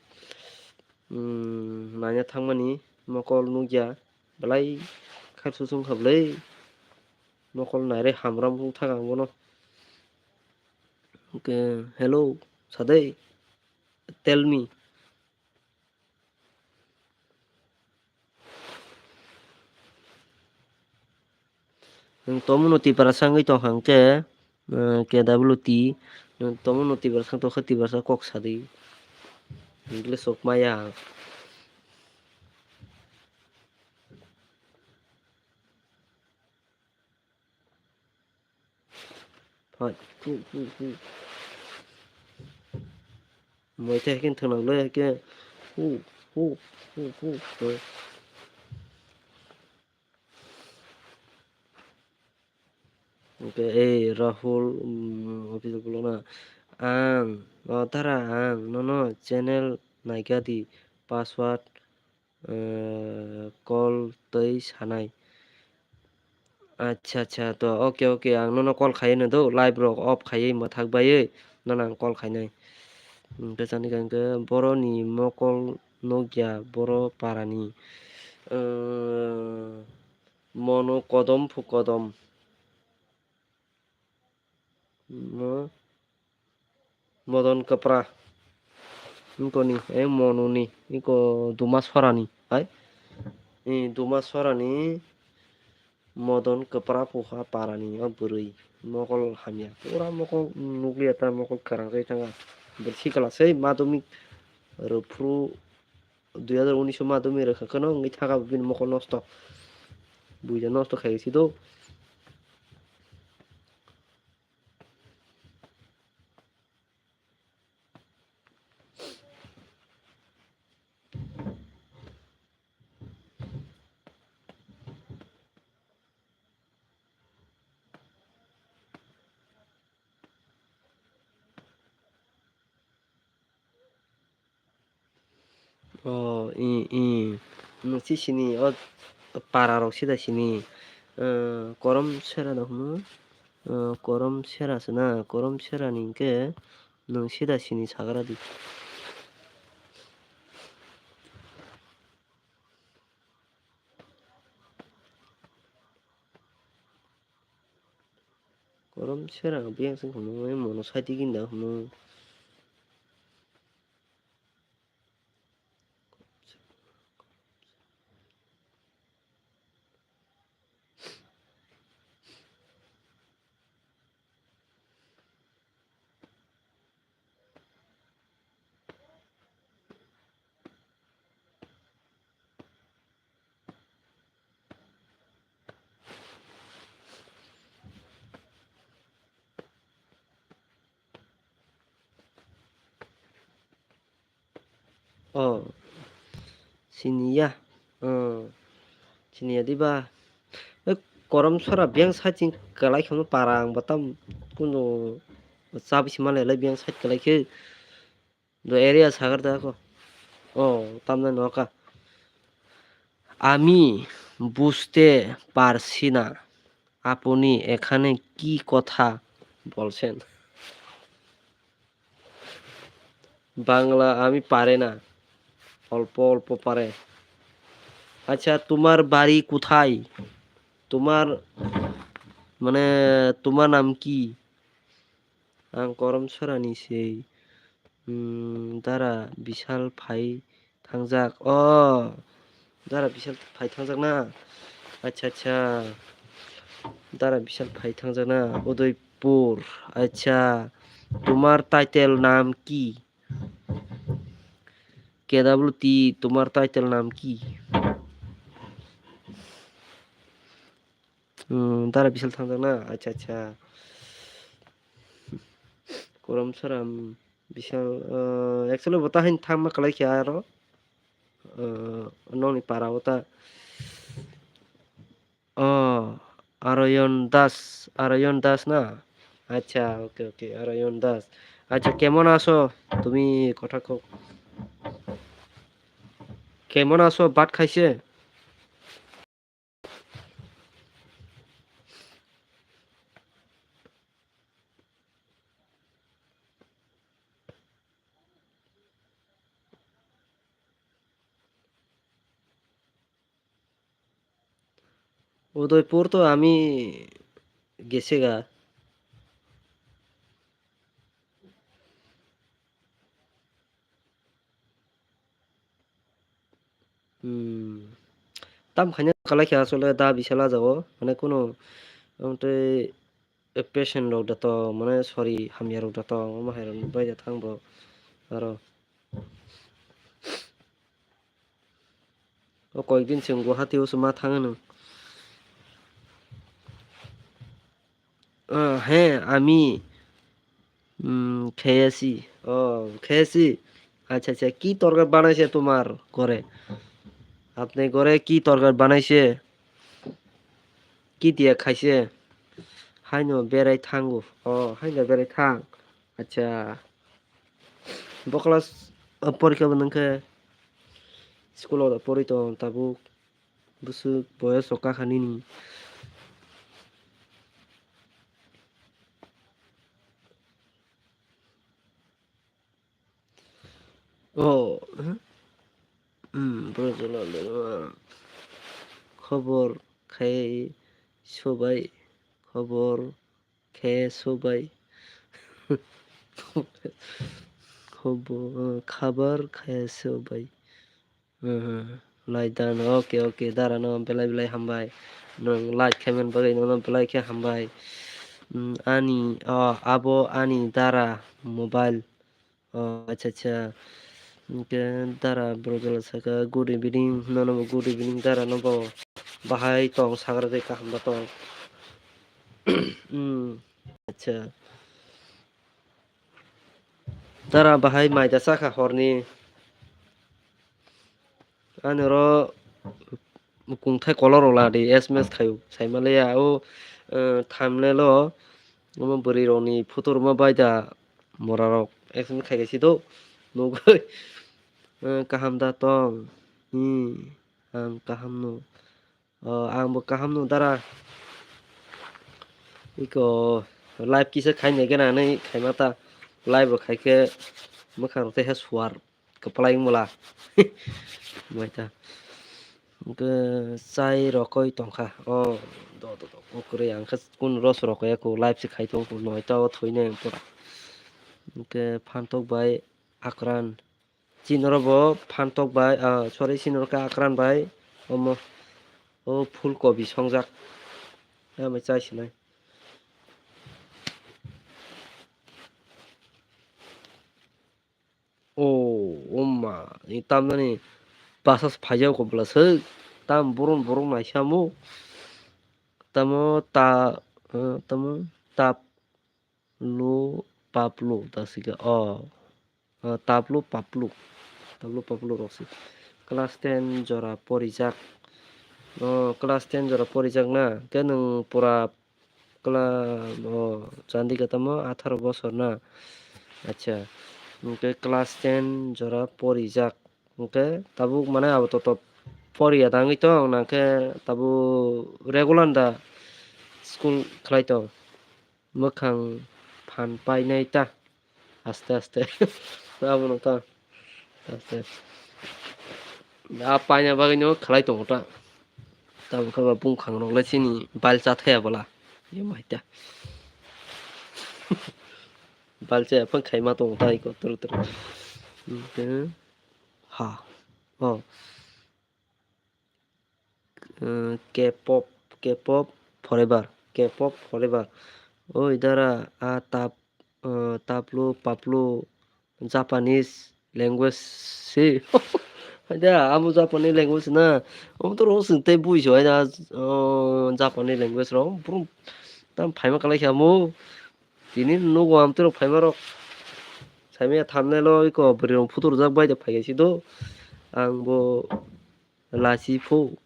mm, naina thangmani mokol nukya. Belai khasu chwng kha bwlwi. Mokol nairwi hamram wng thang ang bono. Hwnkhe, hello, sadai, tell me. Nwng tomono Tiprasa wngwi tongkha hwnkhe, eh, K W T, nwng tomono Tiprasa wngwi tongkha, Tiprasa kok sadi. English sok maya. Phai, phu, phu, phu. Moi te haikhe thwnglai haikhe. Phu, phu, phu, phu, phu. Hwnkhe ei Rahul, um, office o bolong na. Ang, o dara, ang nono channel naikha di, password, eh, call tei sanai. Acha, acha, to, okay, okay, ang nono call khaiwi no do, live rok off khaiwi mwthak baiwi nono ang call khainai. Hwnkhe chani kha hwnkhe boroni mokol nukya boro parani, eh, mono kodom phu kodom. Mo-, modon kwpra. Iko ni, eh, mono ni, iko Duma Sora ni, hai? Eh, Duma Sora ni modon kwpra puha para ni o bwrwi. Mokol hamya. Pura mokol nukliya ta mokol kwrang rai thanga. Bwrwi sikla sei madhyamik rwphru dui hazar unis o madhyamik rwkha kheno wngwi thaka bini mokol nosto. Buija nosto khai si do. O, i, i. Nwng si sini, o para rok sida sini. Eh, korom sera da hwnwi. Eh, korom sera se na, korom sera ni hwnkhe nwng sida sini sagra di. Korom sera biyang se hwnwi mono side gini da hwnwi. O, siniya. O, siniya diba? E, korom sora biyang side sing kwlai khe para ang bo tam kunu chabi sima lelai biyang side kwlai khe. Do area sagar da ko. O, tamna noka. আমি বুঝতে পারছি না আপনি এখানে কি কথা বলছেন। বাংলা আমি পারে না, অল্প অল্প পারে। আচ্ছা, তোমার বাড়ি কোথায়? তোমার, মানে, তোমার নাম কি? Ang korom sorani sei. Hmm, dara bisal phai thangjak. O, dara bisal phai thangjak na? Acha, acha. Dara bisal phai thangjak na? Udaipur. Acha. তোমার title নাম কি? K W T, তোমার title নাম কি? Hmm, dara bisal thangjak na? Acha, acha. Korom sora, hmm, bisal, eh, actually bo ta hain thangma kwlai khe aro, eh, nokni para o ta. Oh, Arayon Das, Arayon Das na? Acha, okay, okay, Arayon Das. আচ্ছা, কেমন আছো তুমি? কথা কও। কেমন আছো? ভাত খাইছে? Udaipur to ami gesi ga. Hmm. Tam khaina kwlai khe asole da bisala jago. Mane kuno, amtwi, eh, patient rok da to, mane sorry, hamya rok da to, omo hai rok bai da thang bo. Aro. O koyekdin chwng Guwahati o se ma thang hwnwi. Ah, হ্যাঁ, আমি, উম, খেয়েছি। ও, খেয়েছি। আচ্ছা, আচ্ছা, কি তরকারি বানাইছে তোমার ঘরে? আপনি ঘরে কি তরকারি বানাইছে? কি দিয়ে খাইছে? Haino berai thango. O, haino berai thang. Acha. Bo class, o, porikha bo nung khe school o da porwi tong tabuk. Bwswk boyos rok kakha nini. O, hmm, hmm, bro, jola le, ah, khobor khai sobai, khobor khe sobai, khobor, khabar khe sobai. Hmm, hmm, lai dara no, okay, okay, dara no belai belai hambai. Nwng like khaimani bagwi nono belai khe hambai. Hmm, ani, o, abo ani dara mobile. O, acha, acha. Hwnkhe dara bwrwi jora saka, "Good evening," hwnna no bo, "Good evening, dara," no bo. Bahai tong, sagra de kaham da tong. Hmm, acha. Dara bahai mai da sakha horni. Ani oro kungthai kolor rok la di, S M S khaio, saima le ya. O, eh, thumbnail o omo bwrwi rokni photo rwma bai da, mora rok S M S khai kaisi do. Nugwi, eh, kaham da tong? Hmm, ang kaham no. O, ang bo kaham no dara. Iko live kisa khai nai gana nai khaima ta. Live rok khai khe mwkhang rok tei ha suar. Kwplai wng bwla. Bai ta. Hwnkhe chai rokoi tongkha. O, do, do, do. O kwrwi ang khe kun ros rokoi ya ku live se khai tong ku noita o thoi nai ang pura. Hwnkhe phantok bai Akran. Chini oro bo phantok bai, ah, sorry, chini oro khe Akran bai. Omo, o phul kobi songjak. Amai chai sinai. O, o ma, ni tamnani basa se phaijak kho bwla se. Tam boron borok naisamo. Tamo ta, eh, tamo tap lu paplu ta sika. O, eh, taplu paplu. Taplu paplu rok se. Class ten jora porijak. O, class ten jora porijak na. Khe nwng pura Kla-, o, chandi khe tamo atharo bosor na? Acha. Hwnkhe class ten jora porijak. Hwnkhe tabuk mane abo toto poriya tangwi tong, nangkhe tabuk regular da school khlai tong. Mwkhang phan painai ta. Aste aste. Abono ta. Aste. A paina bagwi no khlai tongo ta. Tabuk khe ba bungkhang rok le chini balcha thaya bwla. Ye mai ta. Balcha ya phang khaima tongo ta iko turu turu. Hwnkhe ha. O. Eh, K-pop, K-pop forever, K-pop forever. Oi dara, a tap, eh, taplu, paplu, Japanese language se. Haida, amo Japanese language na. Omo to rong sing tei bui so haida, oh, Japanese language rong. Brum, tam phaima kalai kha mo. Tini nugo amtwi rok phaima rok. Saimaya thumbnail o iko bwrwi rok photo rwjak bai de phai si do. Ang bo lachi phu.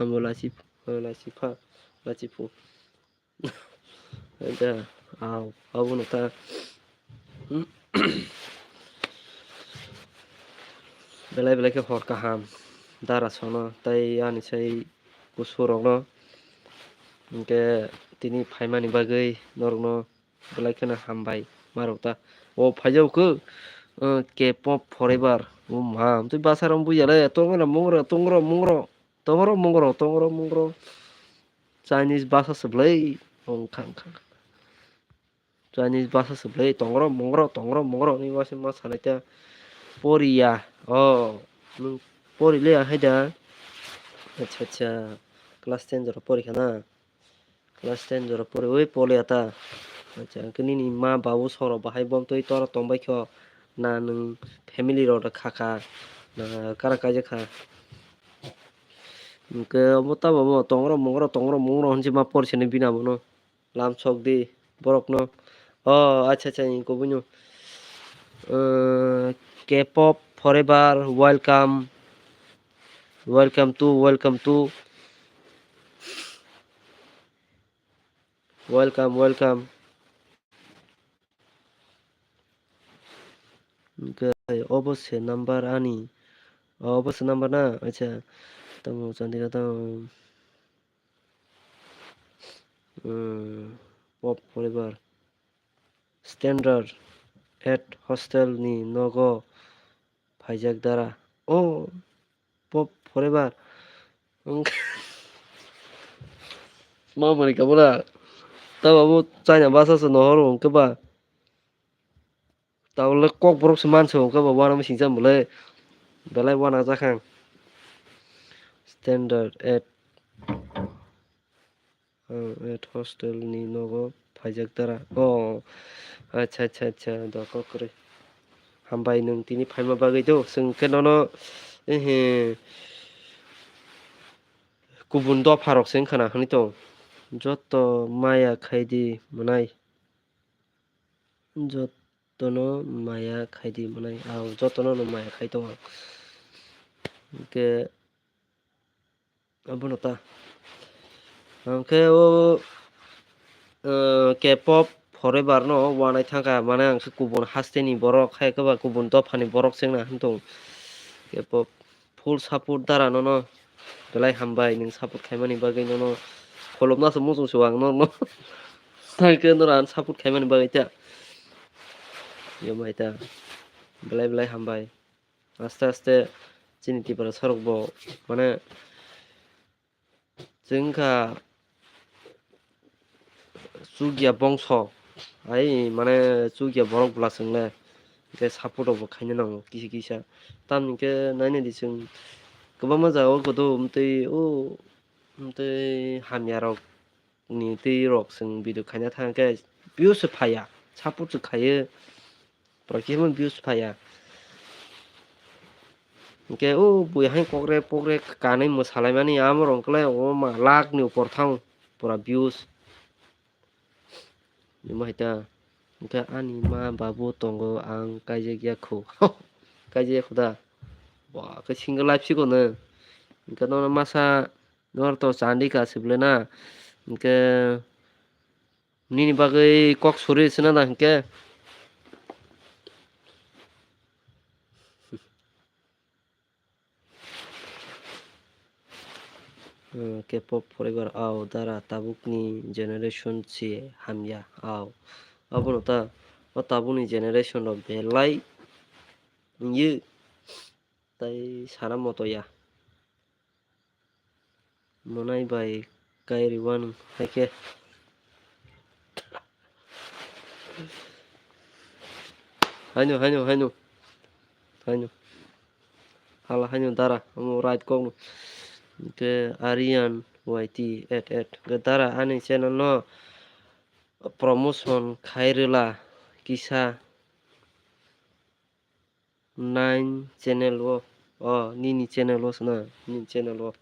Ang bo lachi, lachi pha, lachi phu. Haida, au, abo no ta. Belai belai khe hor kaham dara sono tei ani sai kusu rokno. Hwnkhe tini phaimani bagwi norokno belai kheno hambai ma rok ta. O phaijak khe, eh, K-pop forever. O ma, twi bwsarok buya le, tongro mungro, tongro mungro, tongro mungro, tongro mungro. Chinese bwsa se bwlai. Ong khang khang. Chinese bwsa se bwlai tongro mongro tongro mongro ni waisa ma sanai ta poriya. O nwng pori le ahai da. Acha acha, class ten jora pori khana. Class ten jora pori oi poli ata. Acha hwnkhe nini ma babu soro bahai bomtwi tora tongbai kho na nwng family rok kha kha na kara kaijak kha. Hwnkhe omo tamo omo tongro mongro tongro mongro hinwi ma pori sini bini abono. Lamsok di borokno. O, acha, acha, ni kubui no. Eh, K-pop forever, welcome. Welcome to, welcome to. Welcome, welcome. Hwnkhe obo se number ani. Obo se number na? Acha. Tamo chandika tamo. Hmm, Pop Forever. Standard at hostel ni nogo phaijak dara. Oh, Pop Forever. Wngkhe ma manwi kabula. Tamo bo China basa se nohoro hwnkhe ba. Tabole kok borok se manse hwnkhe ba uanama singcha bole. Belai uanajakhang. Standard at, ah, at hostel ni nogo phaijak dara. Oh, acha, acha, acha, doko kwrwi. Hambai nwng tini phaima bagwi do. Chwng khe nono, ehe, kubun dopha rok se wngkha na hinwi tong. Joto maya khaidi mwnai. Jotono maya khaidi mwnai. Ang jotono no maya khai tongo. Hwnkhe abono ta. Hwnkhe o, eh, K-pop Forever no uanai thangkha, mane ang khe kubun hasteni borok, hai khe ba kubun dophani borok se wngna hinwi tongo. K-pop full support dara nono. Belai hambai nwng support khaimani bagwi nono. Kholopna se muchung se ang nono. Hai khe nono ang support khaimani bagwi ta. Yomai ta. Belai belai hambai. Aste aste chini Tiprasa rok bo mane chwng kha chukya bongso, ai mane chukya borok bwla chwng le, hwnkhe support rok bo khaina nango kisa kisa. Tamni hwnkhe nainai di chwng kwbangma jaga o kotor umtwi o umtwi hamya rok ni twi rok chwng video khaina thang khe views se phaiya, support se khaio, borok khe views phaiya. Hwnkhe o bui hai kokre pokre kanwi mwsalaimani amorok wngkhe lai o ma lakh ni upor thang pura views. Imo hai ta. Hwnkhe ani ma babu tongo, ang kaijak ya khu. Kaijak ya khu da. Ba khe single life sikono. Hwnkhe nono masa nor to chandi ka se bwle na. Hwnkhe nini bagwi kok suri sina da hwnkhe. Hmm, K-pop Forever, ao dara tabukni generation se hamya, ao. Abono ta, o tabukni generation rok belai wngya, tai sana moto ya. Monai bai kairi wano hai khe. Haino, haino, haino. Haino. Hala haino dara, omo right kok no. Hwnkhe Aryan Y T eight eight. Hwnkhe dara ani channel no promotion khai rwla kisa. Nine channel o, o, nini channel o sona, nini channel o.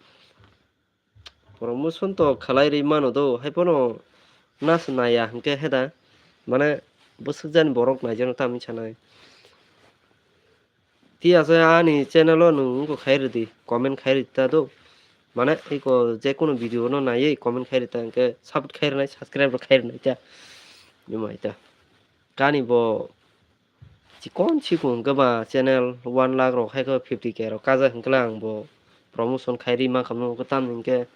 Promotion to khalai ri mano do, hai pono nas naya hwnkhe heda, mane bwswk jani borok naijano tamo sanai. Ti asa ani channel o nwng wngkha khai rwdi, comment khai rwdi ta do. Mane eko jekunu video no naiwi comment khai rwdi ta hwnkhe support khai rwnai, subscribe rok khai rwnai ta. Bumai ta. Kani bo chikon chikon hwnkhe ba channel one lakh rok hai khe fifty K rok kajak hwnkhe ang bo promotion khai ri mankha, tamni hwnkhe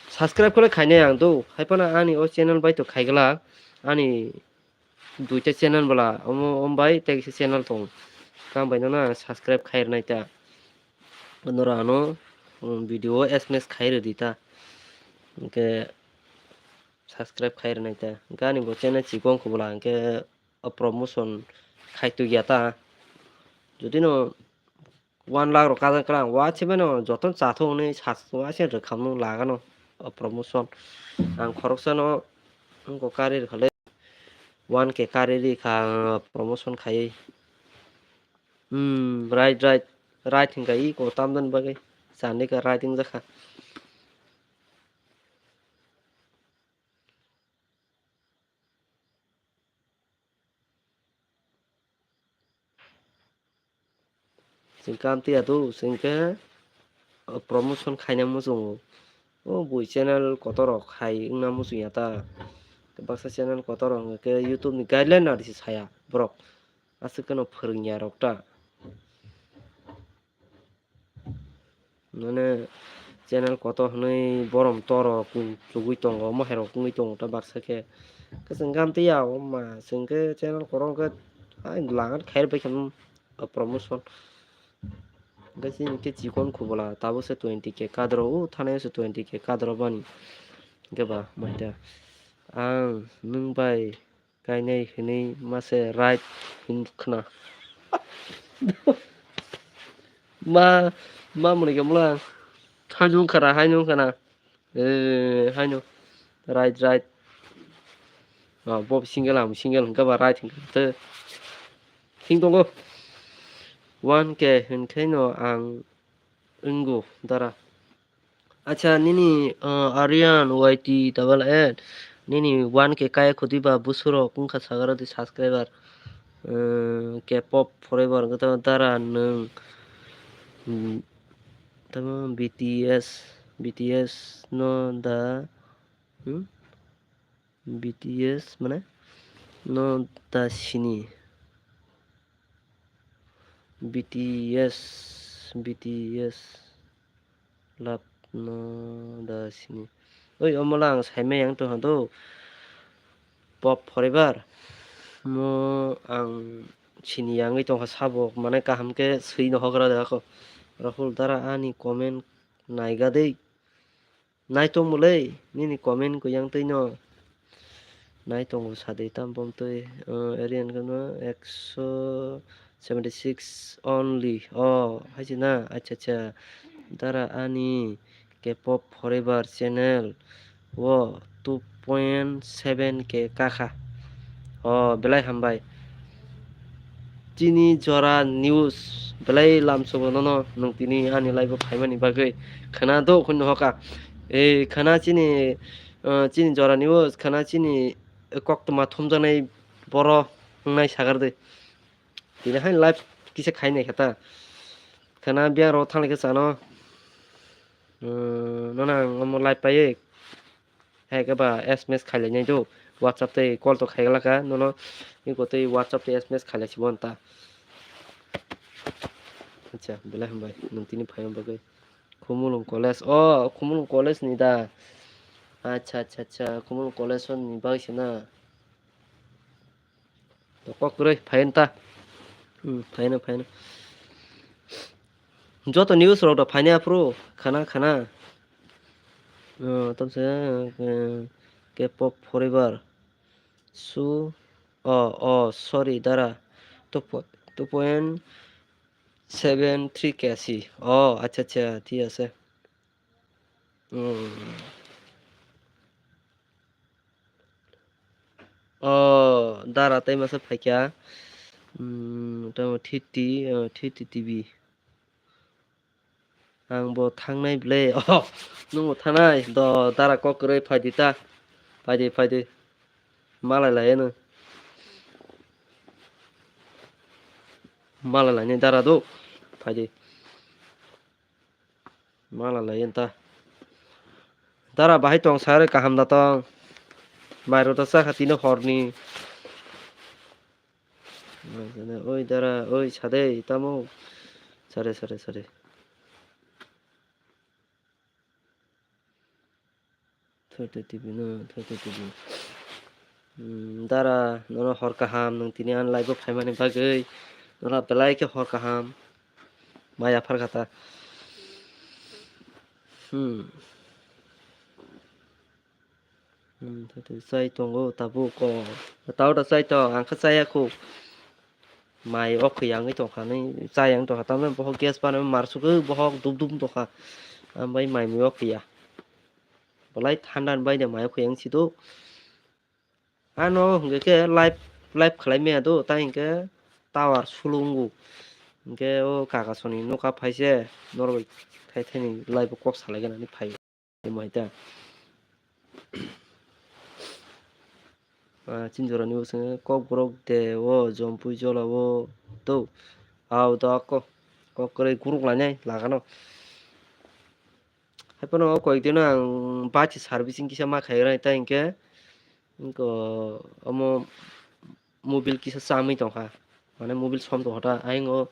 subscribe khe khainai ang do, hai phano ani o channel bai to khai glak ani duita channel bwla, omo, omo bai tei kisa channel tong, tamo bai no ang subscribe khai rwnai ta, norok ano, um, video o S M S khai rwdi ta, hwnkhe subscribe khai rwnai ta, hwnkhe ani bo channel chikon khe bwla hwnkhe o promotion khai tugya ta. Jodi no one lakh rok kajak khe ang waise bai no joto chathok hwnwi sas waise rwkhamno lagano o promotion. Ang khoroksano wngkha kari rwkha le one K kari rikha ang promotion khaiwi. Hmm, right, right, right hwnkha iko tamjani bagwi chandi kha right wngjakha. Chwng kam tiya do, chwng khe, o, promotion khaina muchungo. O bui channel kotor rok khai wngna muchung ya ta. Baksa channel kotor hwnkhe YouTube ni guideline no risi saya borok. Aswk kheno phwrwngya rok ta. Mane channel kotor hwnwi borom toro chugui tongo, moherok wngwi tongo ta baksa khe. Khe chwng gam twi ya o ma, chwng khe channel kotor khe ai langan khair bai khe promotion. Hwnkhe chini khe chikon khubula tabuk se twenty K kadro, o thanaio se twenty K kadro bani. Hwnkhe ba mai ta ang nwng bai kainai hwnwi mase right hin khna. Ma, ma mwnwi khe mula. Haino wngkha na, haino wngkha na. Eh, haino. Right, right. Ah, bo single, ang single hwnkha ba right hwnkha. Te. Thing tongo. One K hwnkhe no ang wngo dara. Acha, nini, uh, Aryan Y T double eight, nini one K kaya khudi ba busuro kungkha sagaro di subscriber, uh, K-pop forever, kata dara nung, mm, tamo B T S, B T S no da, hmm? B T S mane no da sini. B T S, B T S love no da sini. Oi, omola ang saimai yang tongha do. Pop forever. Mo ang sini yangwi tongkha sabo, mane kaham khe swi no hogra de ako. Rahul dara ani comment naiga dei. Nai tongmulai, nini comment kuyang twi no. Nai tongo sadi tam bom twi, uh, Aryan kheno ekso seventy six only. Oh, haisi na, acha, acha. Dara ani K-pop forever channel o two point seven K kakha. Oh, belai hambai. Chini jora news belai lamsogo nono nwng tini ani live o phaimani bagwi. Khana do khun hoka. E khana chini, uh, chini jora news, khana chini koktwma thumjaknai boro wngnai sagar de. Tini hai live kisa khainai khata. Khana biyang ro thanglaikhe chano. Uh, nono ang omo live paiwi. Hai khe ba S M S khailai nai do. WhatsApp tei call to khai glak ka nono. Iko tei WhatsApp tei S M S khailai si bo ta. Acha, belai hambai. Nwng tini phaima bagwi. Khumulwng College. Oh, Khumulwng College ni da. Acha, acha, acha. Khumulwng College ni bagwi se na. To kok kwrwi, phaino ta. Hmm, phaino, phaino. Joto news rok da phaino aphuru, khana, khana. Oh, tamse, eh, K-pop forever. Su, oh, oh, sorry, dara. Two po-, two point seven three K C. Oh, acha, acha, thik ase. Hmm. Oh, dara tei masa phaikha. Hmm, tamo thirty, oh, thirty T V. Ang bo thangnai ble. Oh, nwng bo thangnai. Do, dara kok kwrwi phaidi ta. Phaidi, phaidi. Malai lai eno. Malai lai ni dara do. Phaidi. Malai lai enta. Dara bahai tong sare kaham da tong. Mairo da sakha tino horni. Oi dara, oi sade, tamo. Sare, sare, sare. Thirty T V no, thirty T V. Hmm, dara, nono hor kaham, nwng tini ani live o phaimani bagwi. Nono belai khe hor kaham. Maya phar kha ta. Hmm. Hmm, thirty chai tongo, tabuk ko. Tao da chai tong, ang khe chaya khu. Mai o khwi yangwi tongkha, nai chayang tongkha, tamni bohok gas banai marsugwi bohok dub dub tongkha, ambai mai mui o khwi ya, belai thanda ni baide mai o khwi yang sido. Ano hwnkhe khe live, live khlai maya do, tai hwnkhe tower slow wngo, hwnkhe o kaka soni nokha phaise norok bai thai thai ni live o kok salai gana hinwi phai. Tamo hai ta. Ah, chini jora ni bwskango kokborok de o, jompui jola o to. Au da ko, kok kwrwi guruk lainai lagano. Hai phano o koi dino ang bachi servicing kisa ma khairani, tai hwnkhe Wngkha omo mobile kisa chamwi tongkha, mane mobile som tongkha ta, ayang o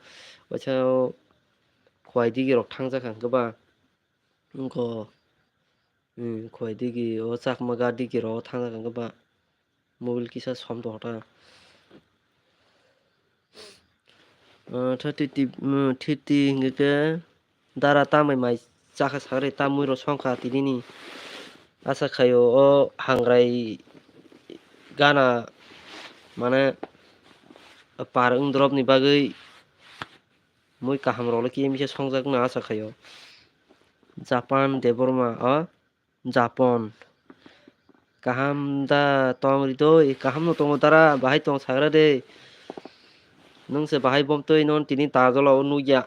waisa o khwai digi rok thangjak kha hwnkhe ba, wngkha, hmm, khwai digi o chakma ga digi rok thangjak kha hwnkhe ba mobile kisa som tongkha ta. Ah, thirty ti-, mm, thirty hingke dara tamai mai chakha sagri tamui rok songkha tinini. Asa khaio o hangrai gana mane par wng drop ni bagwi mui kaham rok le kisa songjak na asa khaio. Japan Debbarma o Japon. Kaham da tong ri doi, kaham no tongo dara, bahai tong sagra de. Nwng se bahai bom twi non tini ta jolo o nugya.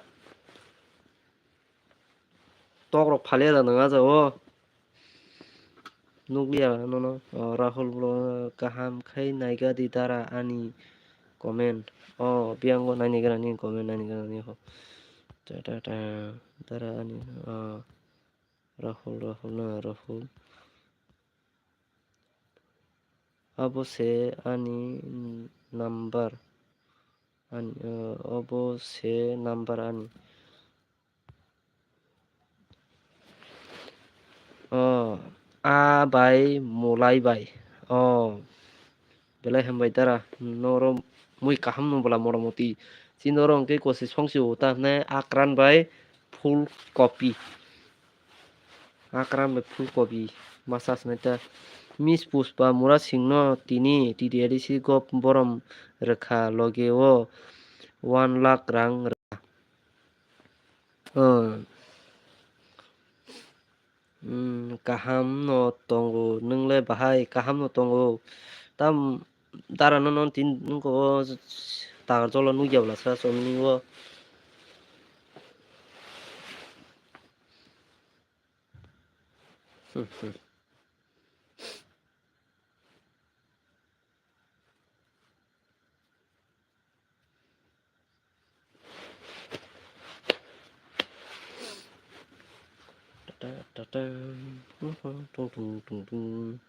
Tok rok phalia da nang aja o. Nuglia nono, o, Rahul bro kaham khai naiga di dara ani comment. O, biyango nai naiga nani comment nai naiga nani ho. Ta ta ta, dara ani, o. Rahul, Rahul na, Rahul. Abo se ani number. Ani, eh, obo se number ani. Oh, a bai, mulai bai. Oh, belai hambai dara. Noro mui kaham no bwla motamoti. Chini oro hwnkhe kosi songsi uta hwnwi akran bai full copy. Akran bai full copy. Masa swnai ta. Miss Pushpa Murasing no tini T D A D C gop borom rwkha loge o one lakh rang rwkha. Oh. Hmm, kaham no tongo, nwng le bahai kaham no tongo. Tam dara no non tin nungko o tagar jolo nugya bwla sa chomni o. Tata, tata, tung, tung, tung, tung, tung.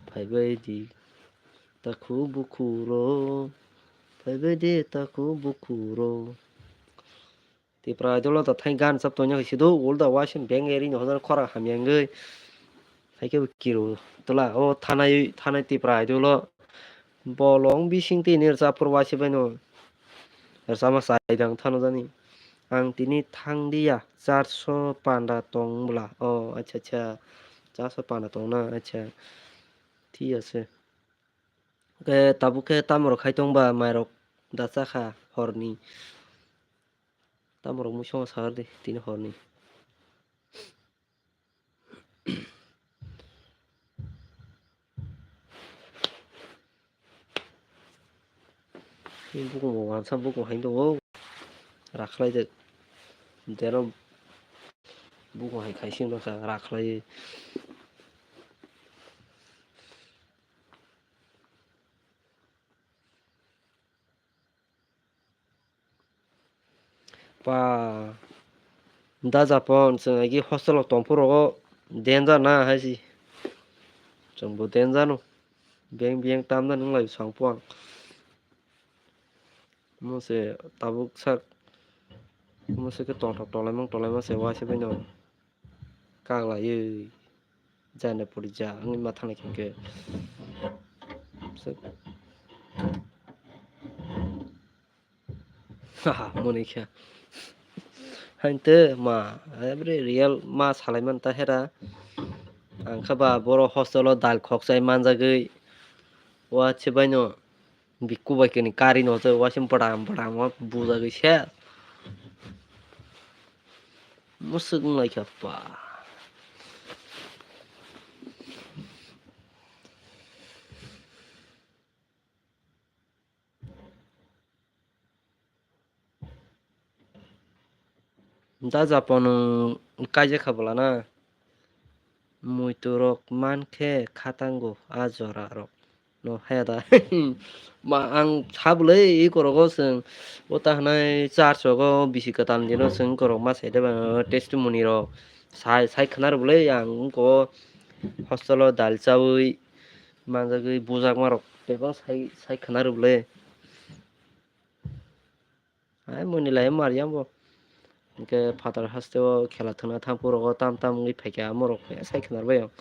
Phaibai di, takhu bukhu rok. Phaibai di, takhu bukhu rok. Tipra Idol da thai gan sab tonya khe sido, ul da waisem beng eri no hodar khora hamya wngwi. Hai khe bo kiro tola, o thanai, thanai Tipra Idol o. Bolong bising tini rwchap phuru waisa bai no. Rwchapma chai dang thano jani. Ang tini thang diya, charso panda tong bwla. O, acha, acha. Charso panda tong na, acha. Thik ase. Khe tabuk khe tamo rok khai tong ba mai rok da cha kha horni. Tamo rok mui songo sar di tini horni. Bini bukung bo wansa bukung hai tongo. Rakhlai de. Dero bukung hai khai sing dong sa rakhlai. Pa, da Japon, chwng agi hostel o tongphuru rogo danger na hai si. Chwng bo danger no. Beng beng tamna nung lai sang puang. Mo se tabuk sak. Mo se ke tongthok tolaimang tolaima se waisa bai no. Kaglaiwi jana puri ja wngwi ma thanglai khe hwnkhe. Haha, moni khe. Hainte ma, every real ma salai man ta hera. Ang khe ba boro hostel o dal khokchai manjagwi. Wa se baino. Bikku bai kani kari no se waising bwdam bwdam o bujagwi se. Musuk wng lai kha pa. Da Japon nwng kaijak kha bwla na. Muitu rok man khe khatango a jora rok no haya da. Ma ang sabwlai i korogo chwng o ta hwnai church rogo bisi kwtal ni dino chwng korok ma sai de ba testimony rok sai sai khwna rw bwlai ang wngko hostel o dal chawi Manjagwi bujakmarok bebak sai, sai khwna rwbwle. Hai mwnwi lai mariya bo. Hinkhe phatar hasteo khela thwngna thang phuru o tam tam wngwi phaikha, amorok sai khwnar bai ang.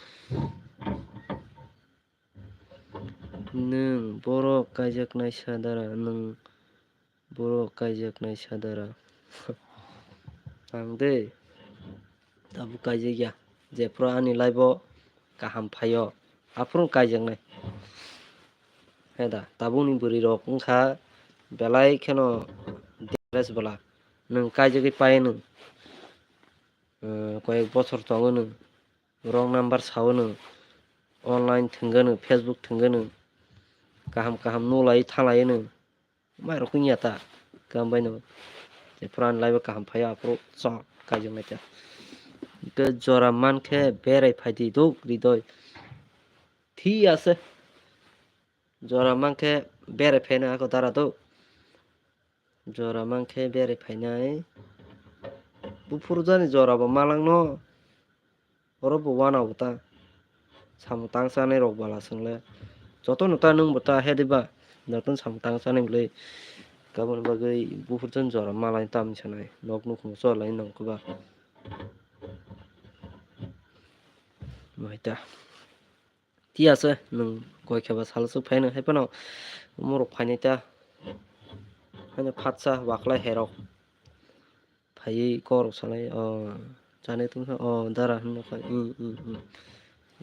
Nwng borok kaijaknai sa dara, nwng borok kaijaknai sa dara. Ang de tabuk kaijakya, jephru ani life o kaham phaio, aphuru kaijaknai. Heda, tabukni bwrwirok wngkha belai kheno dangerous bwla. Nwng kaijagwi painw, eh, koyek bochor tongo nwng, wrong number sao nwng, online thwngano, Facebook thwngano, kaham kaham nulai thalai nwng. Mairok wngya ta, kam baino. Jephru ani life o kaham phaio, aphuru chwng kaijaknai ta. Hwnkhe jora mankhe berai phaidi duk, Ridoi. Thik ase. Jora mankhe berai phaina ako dara do. Jora mankhe berai phainai. Buphuru jani jora bo malangno. Oro bo wana bo ta. Samung tang chanai rok bala swngle. Joto no ta nwng bo ta he diba. Joto no samung tang chanai bwle. Kaboni bagwi buphuru jani jora malai tam sanai. Nok nukhung chorlai nang koba. Mai ta. Thik ase, nwng koi kheba salo swk phaino, hai phano omorok phainai ta. Haino phatsa waklai herok phaiwi kok rok salai, o, chanai tongkha, o, dara hinwi kha, i, i, i.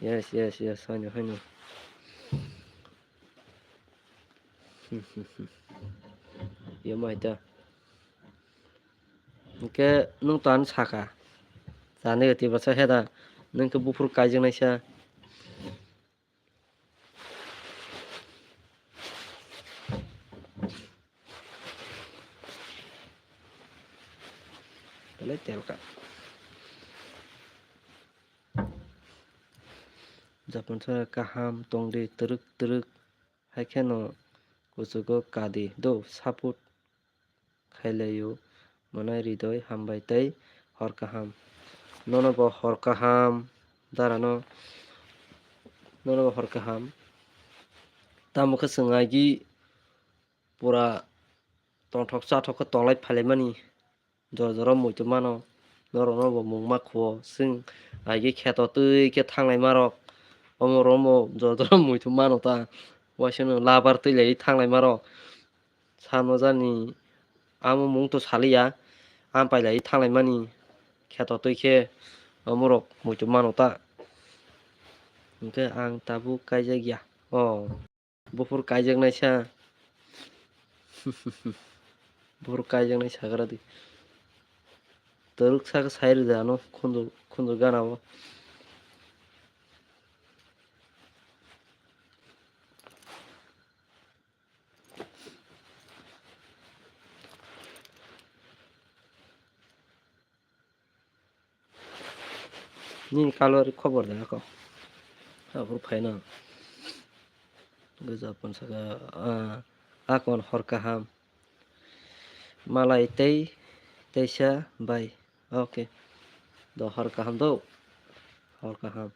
Yes, yes, yes, haino, haino. Yamai ta. Hwnkhe nwng to ano sakha. Chani gati bwsa heda. Nwng khe buphuru kaijaknaisa. Belai telkar. Japon sara kaham tongdi twrwk twrwk. Haikheno kuchugo kadi do support khailaio mwnai Ridoi, hambai tei hor kaham. Nono bo hor kaham, darano nono bo hor kaham. Tamo khe chwng agi pura tongthok chathok khe tonglai phailaimani. Jora jora muitu mano, norokno bo mung ma khuo, chwng agi kheto twi khe thanglai marok, omo romo jora jora muitu mano ta, waisano labar twi lai thanglai marok, sano jani amo mung to saliya, ampai lai thanglai mani kheto twi khe omorok muitu mano ta, hwnkhe ang tabuk kaijak ya o. Buphuru kaijaknaisa. Buphuru kaijaknai sagra di. Twrwk saka sai rwdi ano khunju, khunju gana o. Nini kalori khobor de ako. Aphuru phaino. Goja pon saka, ah, akon hor kaham. Malai tei teisa bai. Okay. Do hor kaham do. Hor kaham.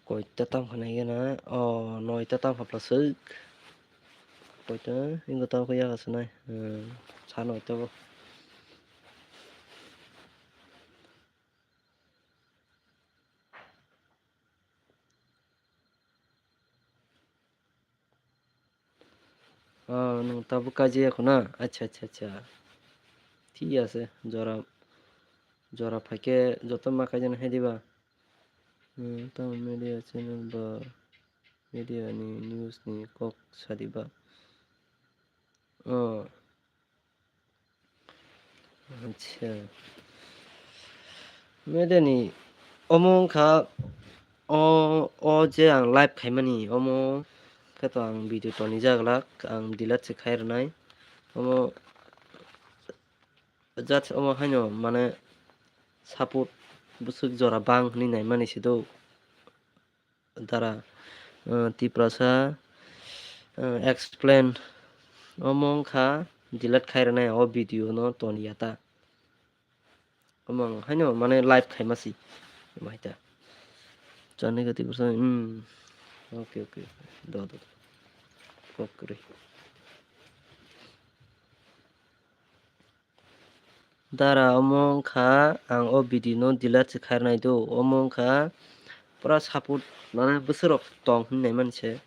Koita tamo khe nai gana? O, noita tamo khe plaswk. Koita, ingo tamo khe yaga swnai. Hmm, sa noita bo. Ah, nwng tabuk kaijak ya khuna? Acha, acha, acha. Thik ase, jora, jora phaikhe joto ma kaijak nai hai diba? Hmm, tamo media channel ba media ni news ni kok sa diba? Oh. Acha. Medeni omo wngkha o, o je ang live khaimani omo khe to ang video tonijak glak, ang delete se khai rwnai. Omo just omo haino mane support bwswk jora bang hwnwi naimani se do. Dara, uh, Tiprasa, uh, explain. Omo wngkha delete khai rwnai o video no toniya ta. Omo ang haino mane live khaima si. Omo hai ta. Chani gati bursa, hmm. Okay, okay. Do, do, do. Kok kwrwi. Dara, omo wngkha ang o video no delete se khairnai do. Omo wngkha pura support, mane bwswrok tong hinwi naimani se.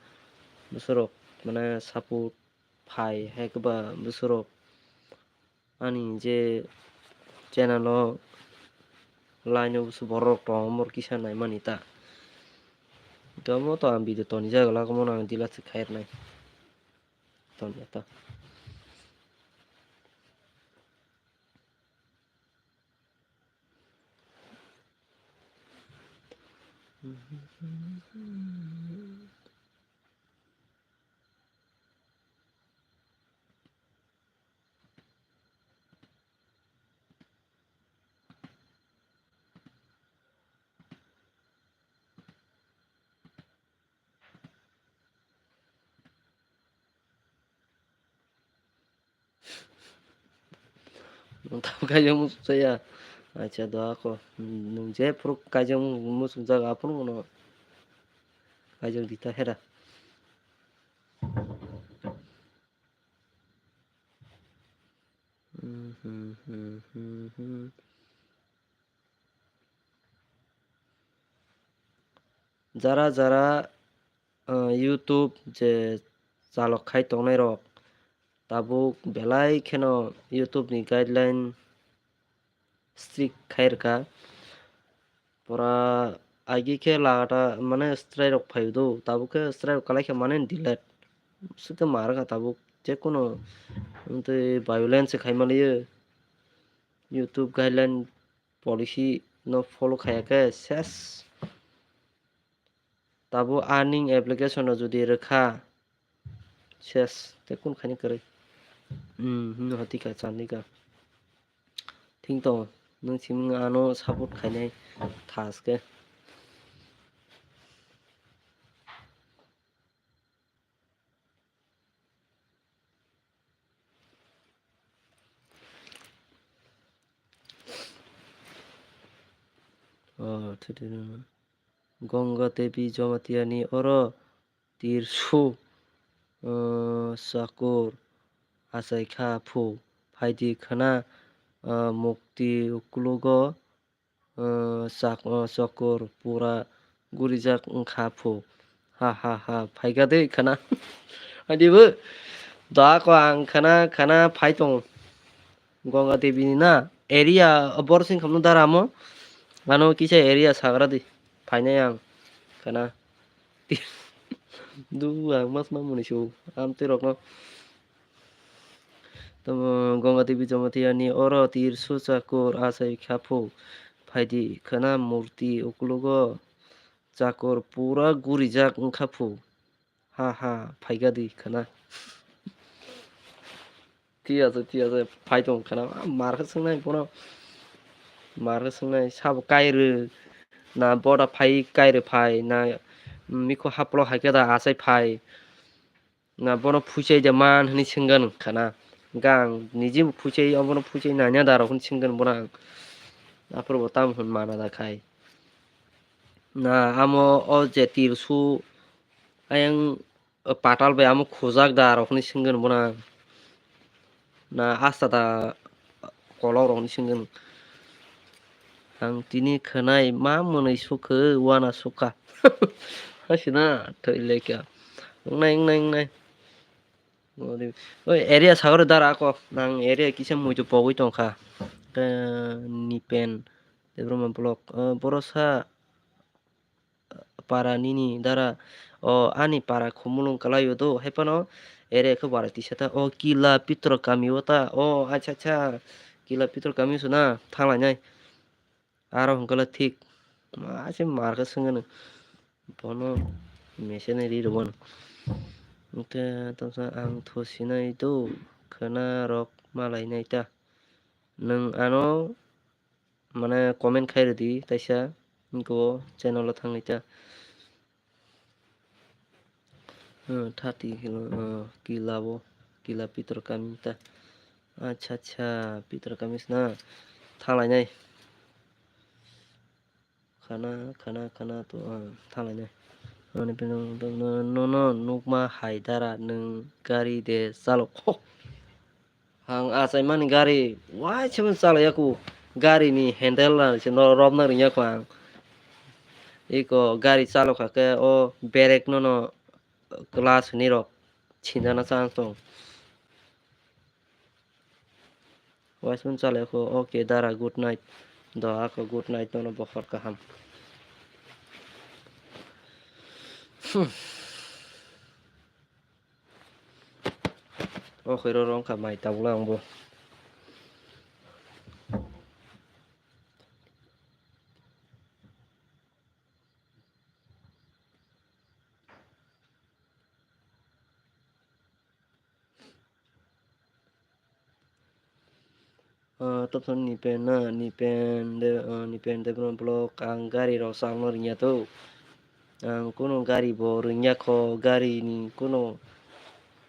Bwswrok mane support phai hai kwba bwswrok ani je channel o line o borok tong, omo kisa naimani ta. Omo to ang video tonijak, omo no ang delete se khairnai. Toniya ta. Nwng tamo kaijak muchung chaya. Acha, doa ko. Nwng je phuru kaijak muchung jaga aphuru no kaijak di ta hera. Jara jara, ah, YouTube je chalok khai tongnai rok, tabuk belai kheno YouTube ni guideline strict khai rwkha. Pura agi khe lagata mane strike rok phai do, tabuk khe strike rok kalai khe mane delete. Swkhe ma rwkha tabuk, je kono tei violence se khai manliyo. YouTube guideline policy no follow khaya khe ses. Tabuk earning application no jodi rwkha, ses, tei kun khaini kwrwi. Hmm, hino hati ka, chandi ka. Thing tongo, nwng simi ano support khainai thaske. Oh, thwi thwi no. Ganga Devi Jamatia ni oro tirsu, ah, chakur achai kha phu, phaidi khwna, ah, mukti uklogo, ah, chak-, ah, chakur pura gurijak wngkha phu. Ha, ha, ha, phaikha de khwna. Adibo da ko ang khwna, khwna phai tongo. Ganga Devi ni na area, bor sing khamno dara mo. Ano kisa area sagra di. Phainai ang khwna. Du ang mas ma muni su. Am twi rokno. Tamo Ganga Devi Jamatia ni oro tirsu chakur achai kha phu. Phaidi khwna murti uklogo chakur pura gurijak wngkha phu. Ha ha, phaikha di khwna. Thik ache, thik ache, phai tong khwna. Ah, mar khe swngnai bono. Mar khe swngnai, sabo kairwi. Na boda phai, kairwi phai. Na mikhu haplo hai khe da achai phai. Na bono phuichai de man hwnwi swngkha nwng khwna. Hwnkhe ang niji bo phuichai, obono phuichai nanya da rok hwnwi swngkha nwng bono ang. Aphuru bo tamo hwn mana da khai. Na amo o je tirsu ayang patal bai amo khujak da rok hwnwi swngkha nwng bono ang. Na asta da kolok rok hwnwi swngkha nwng. Ang tini khwnai ma mwnwi sukha, wana sukha. Hasina thoi lekha. Wngnai, wngnai, wngnai. Oi, area sagaro dara ako. Nang area kisa muitu pogwi tongkha. Khe ni pen Debbarma block. Eh, boro sa para nini dara. O ani para khumulung kalai o do. Hai phano area khe bara tisa ta. O Kila Pitro kami o ta. O acha, acha. Kila Pitro kami o sona thanglainai. Aro hwnkhe thik. Ma se mar khe swngkha nwng. Bono mechanic ri rwmano. Hwnkhe tongsa ang thosinai do khwna rok malainai ta. Nwng ano mane comment khai rwdi taisa, hwnkhe o channel o thangwi ta. Hmm, thirty kilo, oh, Kila bo, Kila Pitro kami ta. Acha, acha, Pitro kami sna thanglainai. Khana, khana, khana to, ah, thalainai. Ani pino, no, no, no, nukma hai dara, nwng gari de chalok. Ang achaimani gari, wai se chalaiya ku. Gari ni handle na se no robna ringya ku ang. Iko gari chalok kha khe o berek no no glass ni rok sinjana chance tong. Waisung chalai kho, okay dara, good night. Do ako good night, nono bo hor kaham. Hmm. O khairo rong kha mai tabuk lang bo. Ah, topson ni pen na, ni pen de, ah, ni pen de bro vlog, ang gari rok chal no ringya to. Ang kuno gari bo ringya kho, gari ni kuno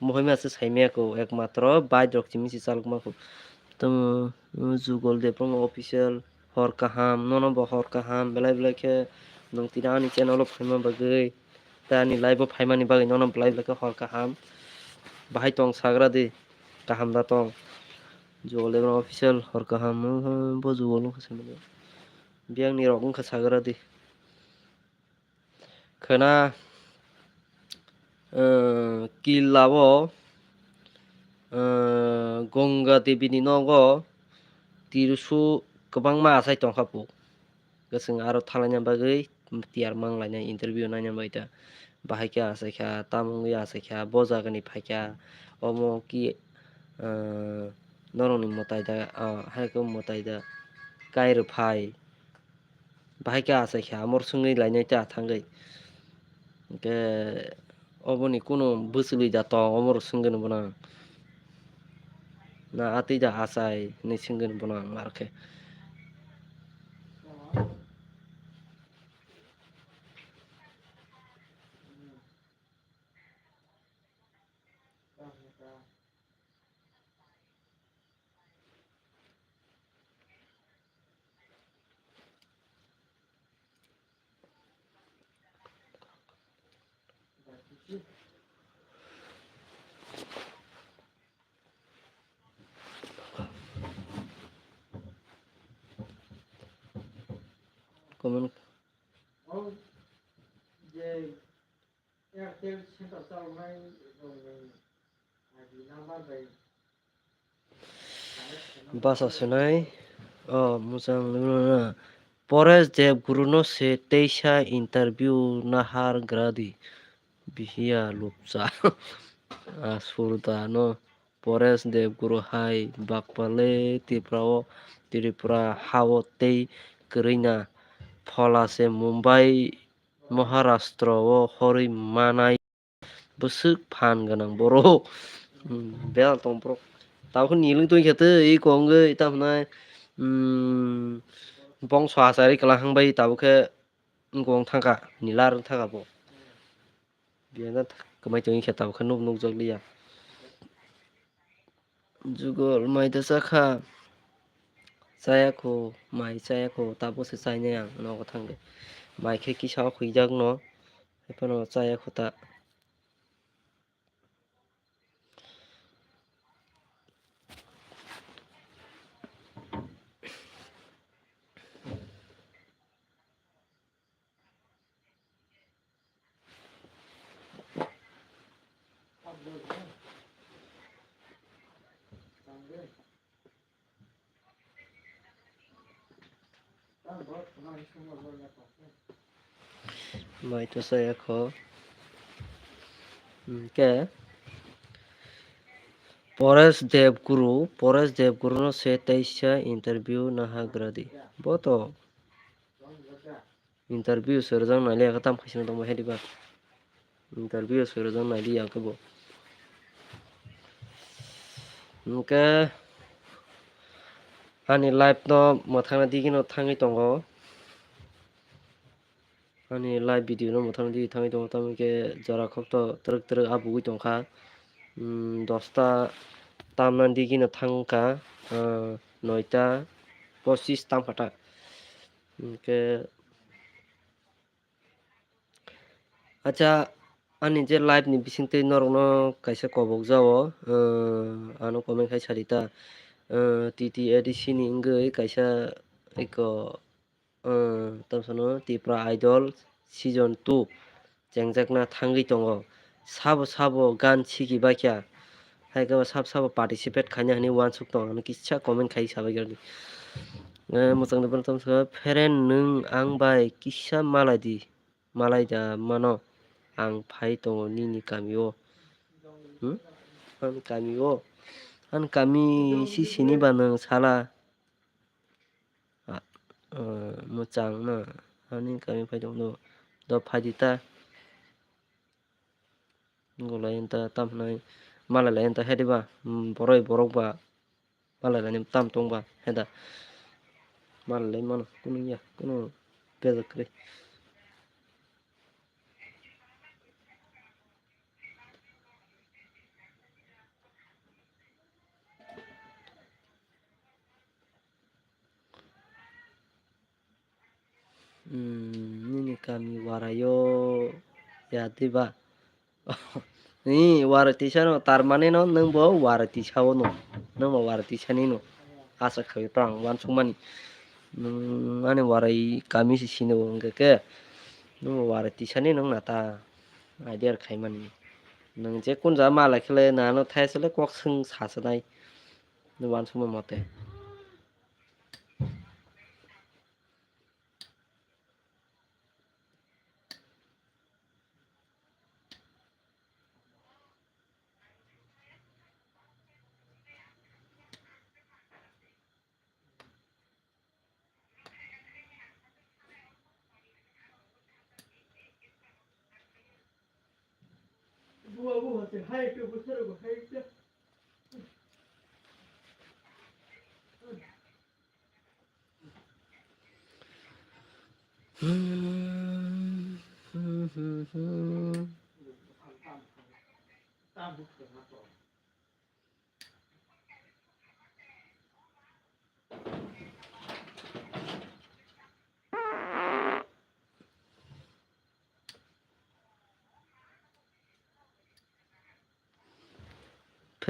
muhima se saimaya kho, ekmatro bike rok simi se chalok ma kho. Tamo, mm, Jugol Debbarma official, hor kaham, nono bo hor kaham, belai belai khe nwng tini ani channel o phaima bagwi, tei ani live o phaimani bagwi nono belai belai khe hor kaham. Bahai tong sagra di, kaham da tong. Jugol Debbarma official, hor kaham, mm, bo Jugol wngkha se manya. Biyang ni rok wngkha sagra di. Khwna, eh, killa o, eh, Ganga Devi ni nogo Tirusu kwbangma achai tongkha pu. Kwchwng aro thalaina bagwi tiyar manglainai, interview naina bagwi ta. Bahai khe achaikha, tamo wngwi achaikha, bo jagani phaikha, omo ki, eh, norokni mwtai da, ah, hai khe mwtai da, kai rwphai. Bahai khe achai khe amor swngwi lainai ta thangwi. Hinkhe oboni kunu bwchwlwi da tong, omoro swngwi bono. Na atwi da achai hinwi swngwi bono ang mar khe. Comment. Basa swnai, o, mwchang nuknana. Paresh Debguru no se teisa interview nahar gradi. Bihiya lupcha. Asur da no. Paresh Debguru hai bakpale Tripura o, Tripura ha o tei kwrwina phola se Mumbai Maharashtra o horwi manai bwswk phan gwnang borok. Hmm, bel tong borok. Tabuk nilwng tong khe tei iko wngwi tamo hwnai, hmm, bongso achari kwlahang bai tabuk khe wng thangkha, nilar wng thangkha bo. Biyana kwmai tongwi khe tabuk khe nuk nukjak liya. Jugol mai da chakha. Chaya kho, mai chaya kho, tabuk se chainai ang nogo thangwi. Mai khe kisa o khwijak no, haiphano chaya kho ta. Mai to saya kho. Hwnkhe Paresh Debguru, Paresh Debguru no se teisa interview naha gradi. Bo to interview se rwjak nai liya khe tam khaisano tongma hediba. Interview se rwjak nai liya khe bo. Hwnkhe ani live no mwthangna digino thangwi tongo. Ani live video no mwthangna digi thangwi tongo, tamo khe jora khokto twrwk twrwk abugwi tongkha. Hmm, dosta tamna digino thangkha, ah, noita pochis tamkha ta. Hwnkhe Acha, ani je live ni bisingtwi norokno kaisa kobok jao, uh, ano comment khai sadi ta, uh, T T A D C ni wngwi kaisa eko, uh, tamo sano Tipra Idol season two chengjakna thangwi tongo. Sabo sabo gan sigi baikha, hai khe sabo sabo participate khaina hwnwi uansuk tongo, ano kisa comment khai sabaikha. Eh, mwchangni borok tamo saka, "Friend, nwng ang bai kisa malai di." Malai da mano, ang phai tongo nini kamio. Hmm? Ani kamio. Ani kami si sini ba nwng sala. Ah, eh, mwchang na. Ani kami phai tongo. Do phai di ta. Golai ta tam hwnai. Malai lai ta hedi ba. Hmm, boroi borok ba. Malai laini tam tong ba heda. Malai lai mano, kunu ya, kunu bejak kwrwi. Hmm, nini kami waraio ya diba? Ni warai tisano, tar mane no nwng bo warai tisao no, nwng bo warai tisani no. Asa khawi prang uansukmani. Nwng ani warai kami si sino hwnkhe khe, nwng bo warai tisani nwng nata idea khaimani. Nwng je kun ja malai khe le nano thai sele kok swng sa sanai. Nwng uansukma mote.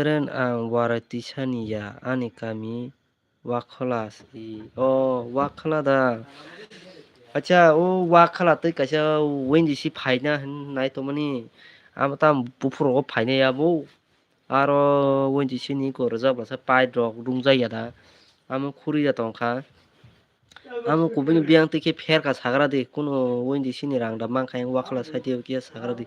Friend, ang warai tisani ya, ani kami Wakhola si, o Wakhola da. Acha, o Wakhola tei kaisa Wendysi phaina hwn nai tongmani. Amo tam buphuru rogo phaina ya bo. Aro Wendysi ni goro jabra sa pipe rok rungjak ya da. Amo khuri ya tongkha. Amo kubuni biyang twi khe pherka sagra di. Kuno Wendysi ni rang da mankha yang Wakhola side o khe sagra di.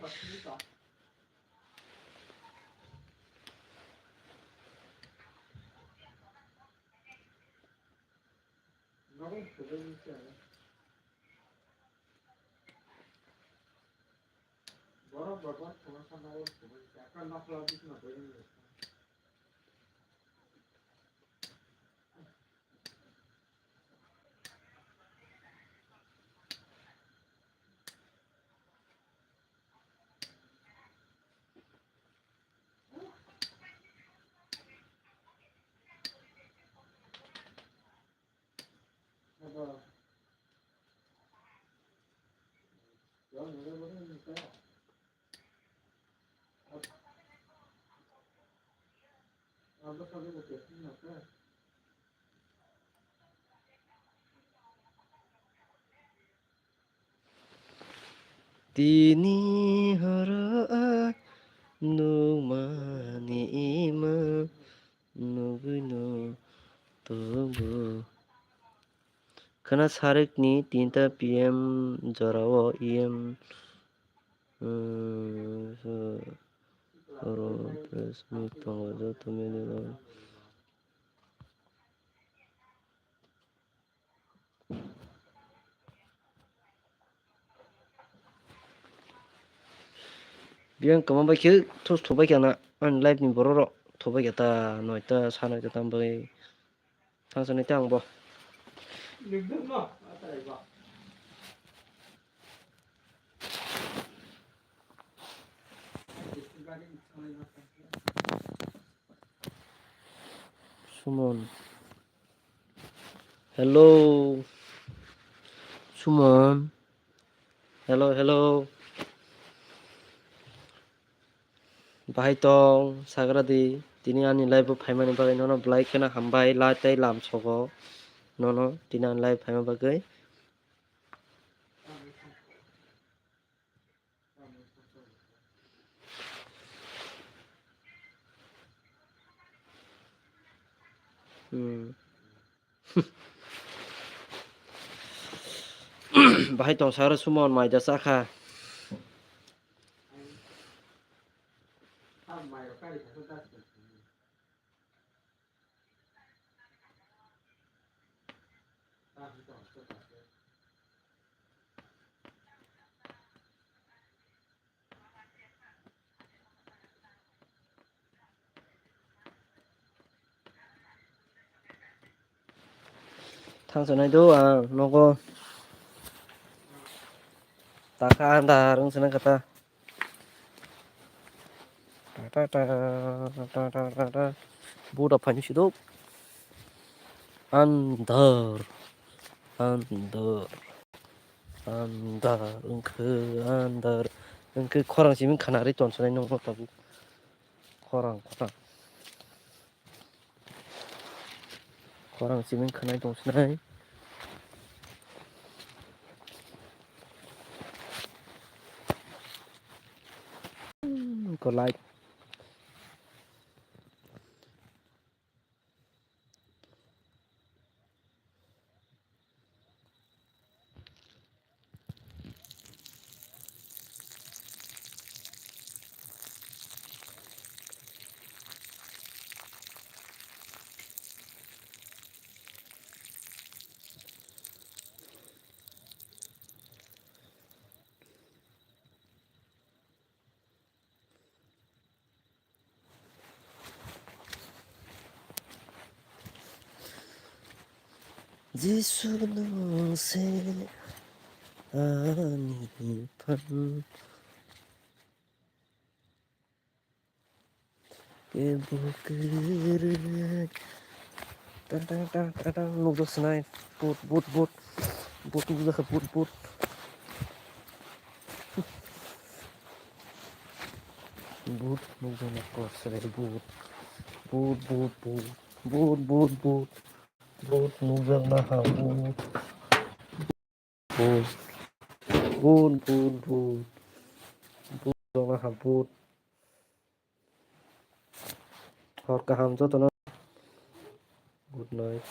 Tini horo ang nukmani ima nugwino tongo. Khwna sarikni tinta P M jorao E M, um, so, oro press meet tongo, joto media rok. Biyang kwma bai khe thus thubai kha na, ani live ni borok rok thubai kha ta, noita sa noita tam bai thangsa noita ang bo. Sumon. Hello. Sumon. Hello, hello. Bahai tong sagra di, tini ani live o phaimani bagwi nono belai kheno hambai, la tei lam sogo nono tini ani live phaima bagwi. Hmm. Bahai tong sagra Sumon mai da chakha. Thang sanai do ang nogo. Taka andar wng sanai kata. Ta ta ta ta ta ta ta. Buda phani sidok. Andar. Andar. Andar wngkhe andar. Wngkhe khorang simi khana ri ton sanai nokno tabuk. Khorang khorang. Khorang simi khanai tong sinai. Hmm, ko like. Jisu nwng se ani phan kebo kwrwi. Tang tang tang tang tang nukjak sinai. But but but. But nukjak kha but but. But nukjak na kok sinai but. But but but. But but but. But nukjak na ha but. But. But but but. But nukjak na ha but. Hor kaham jotono. Good night.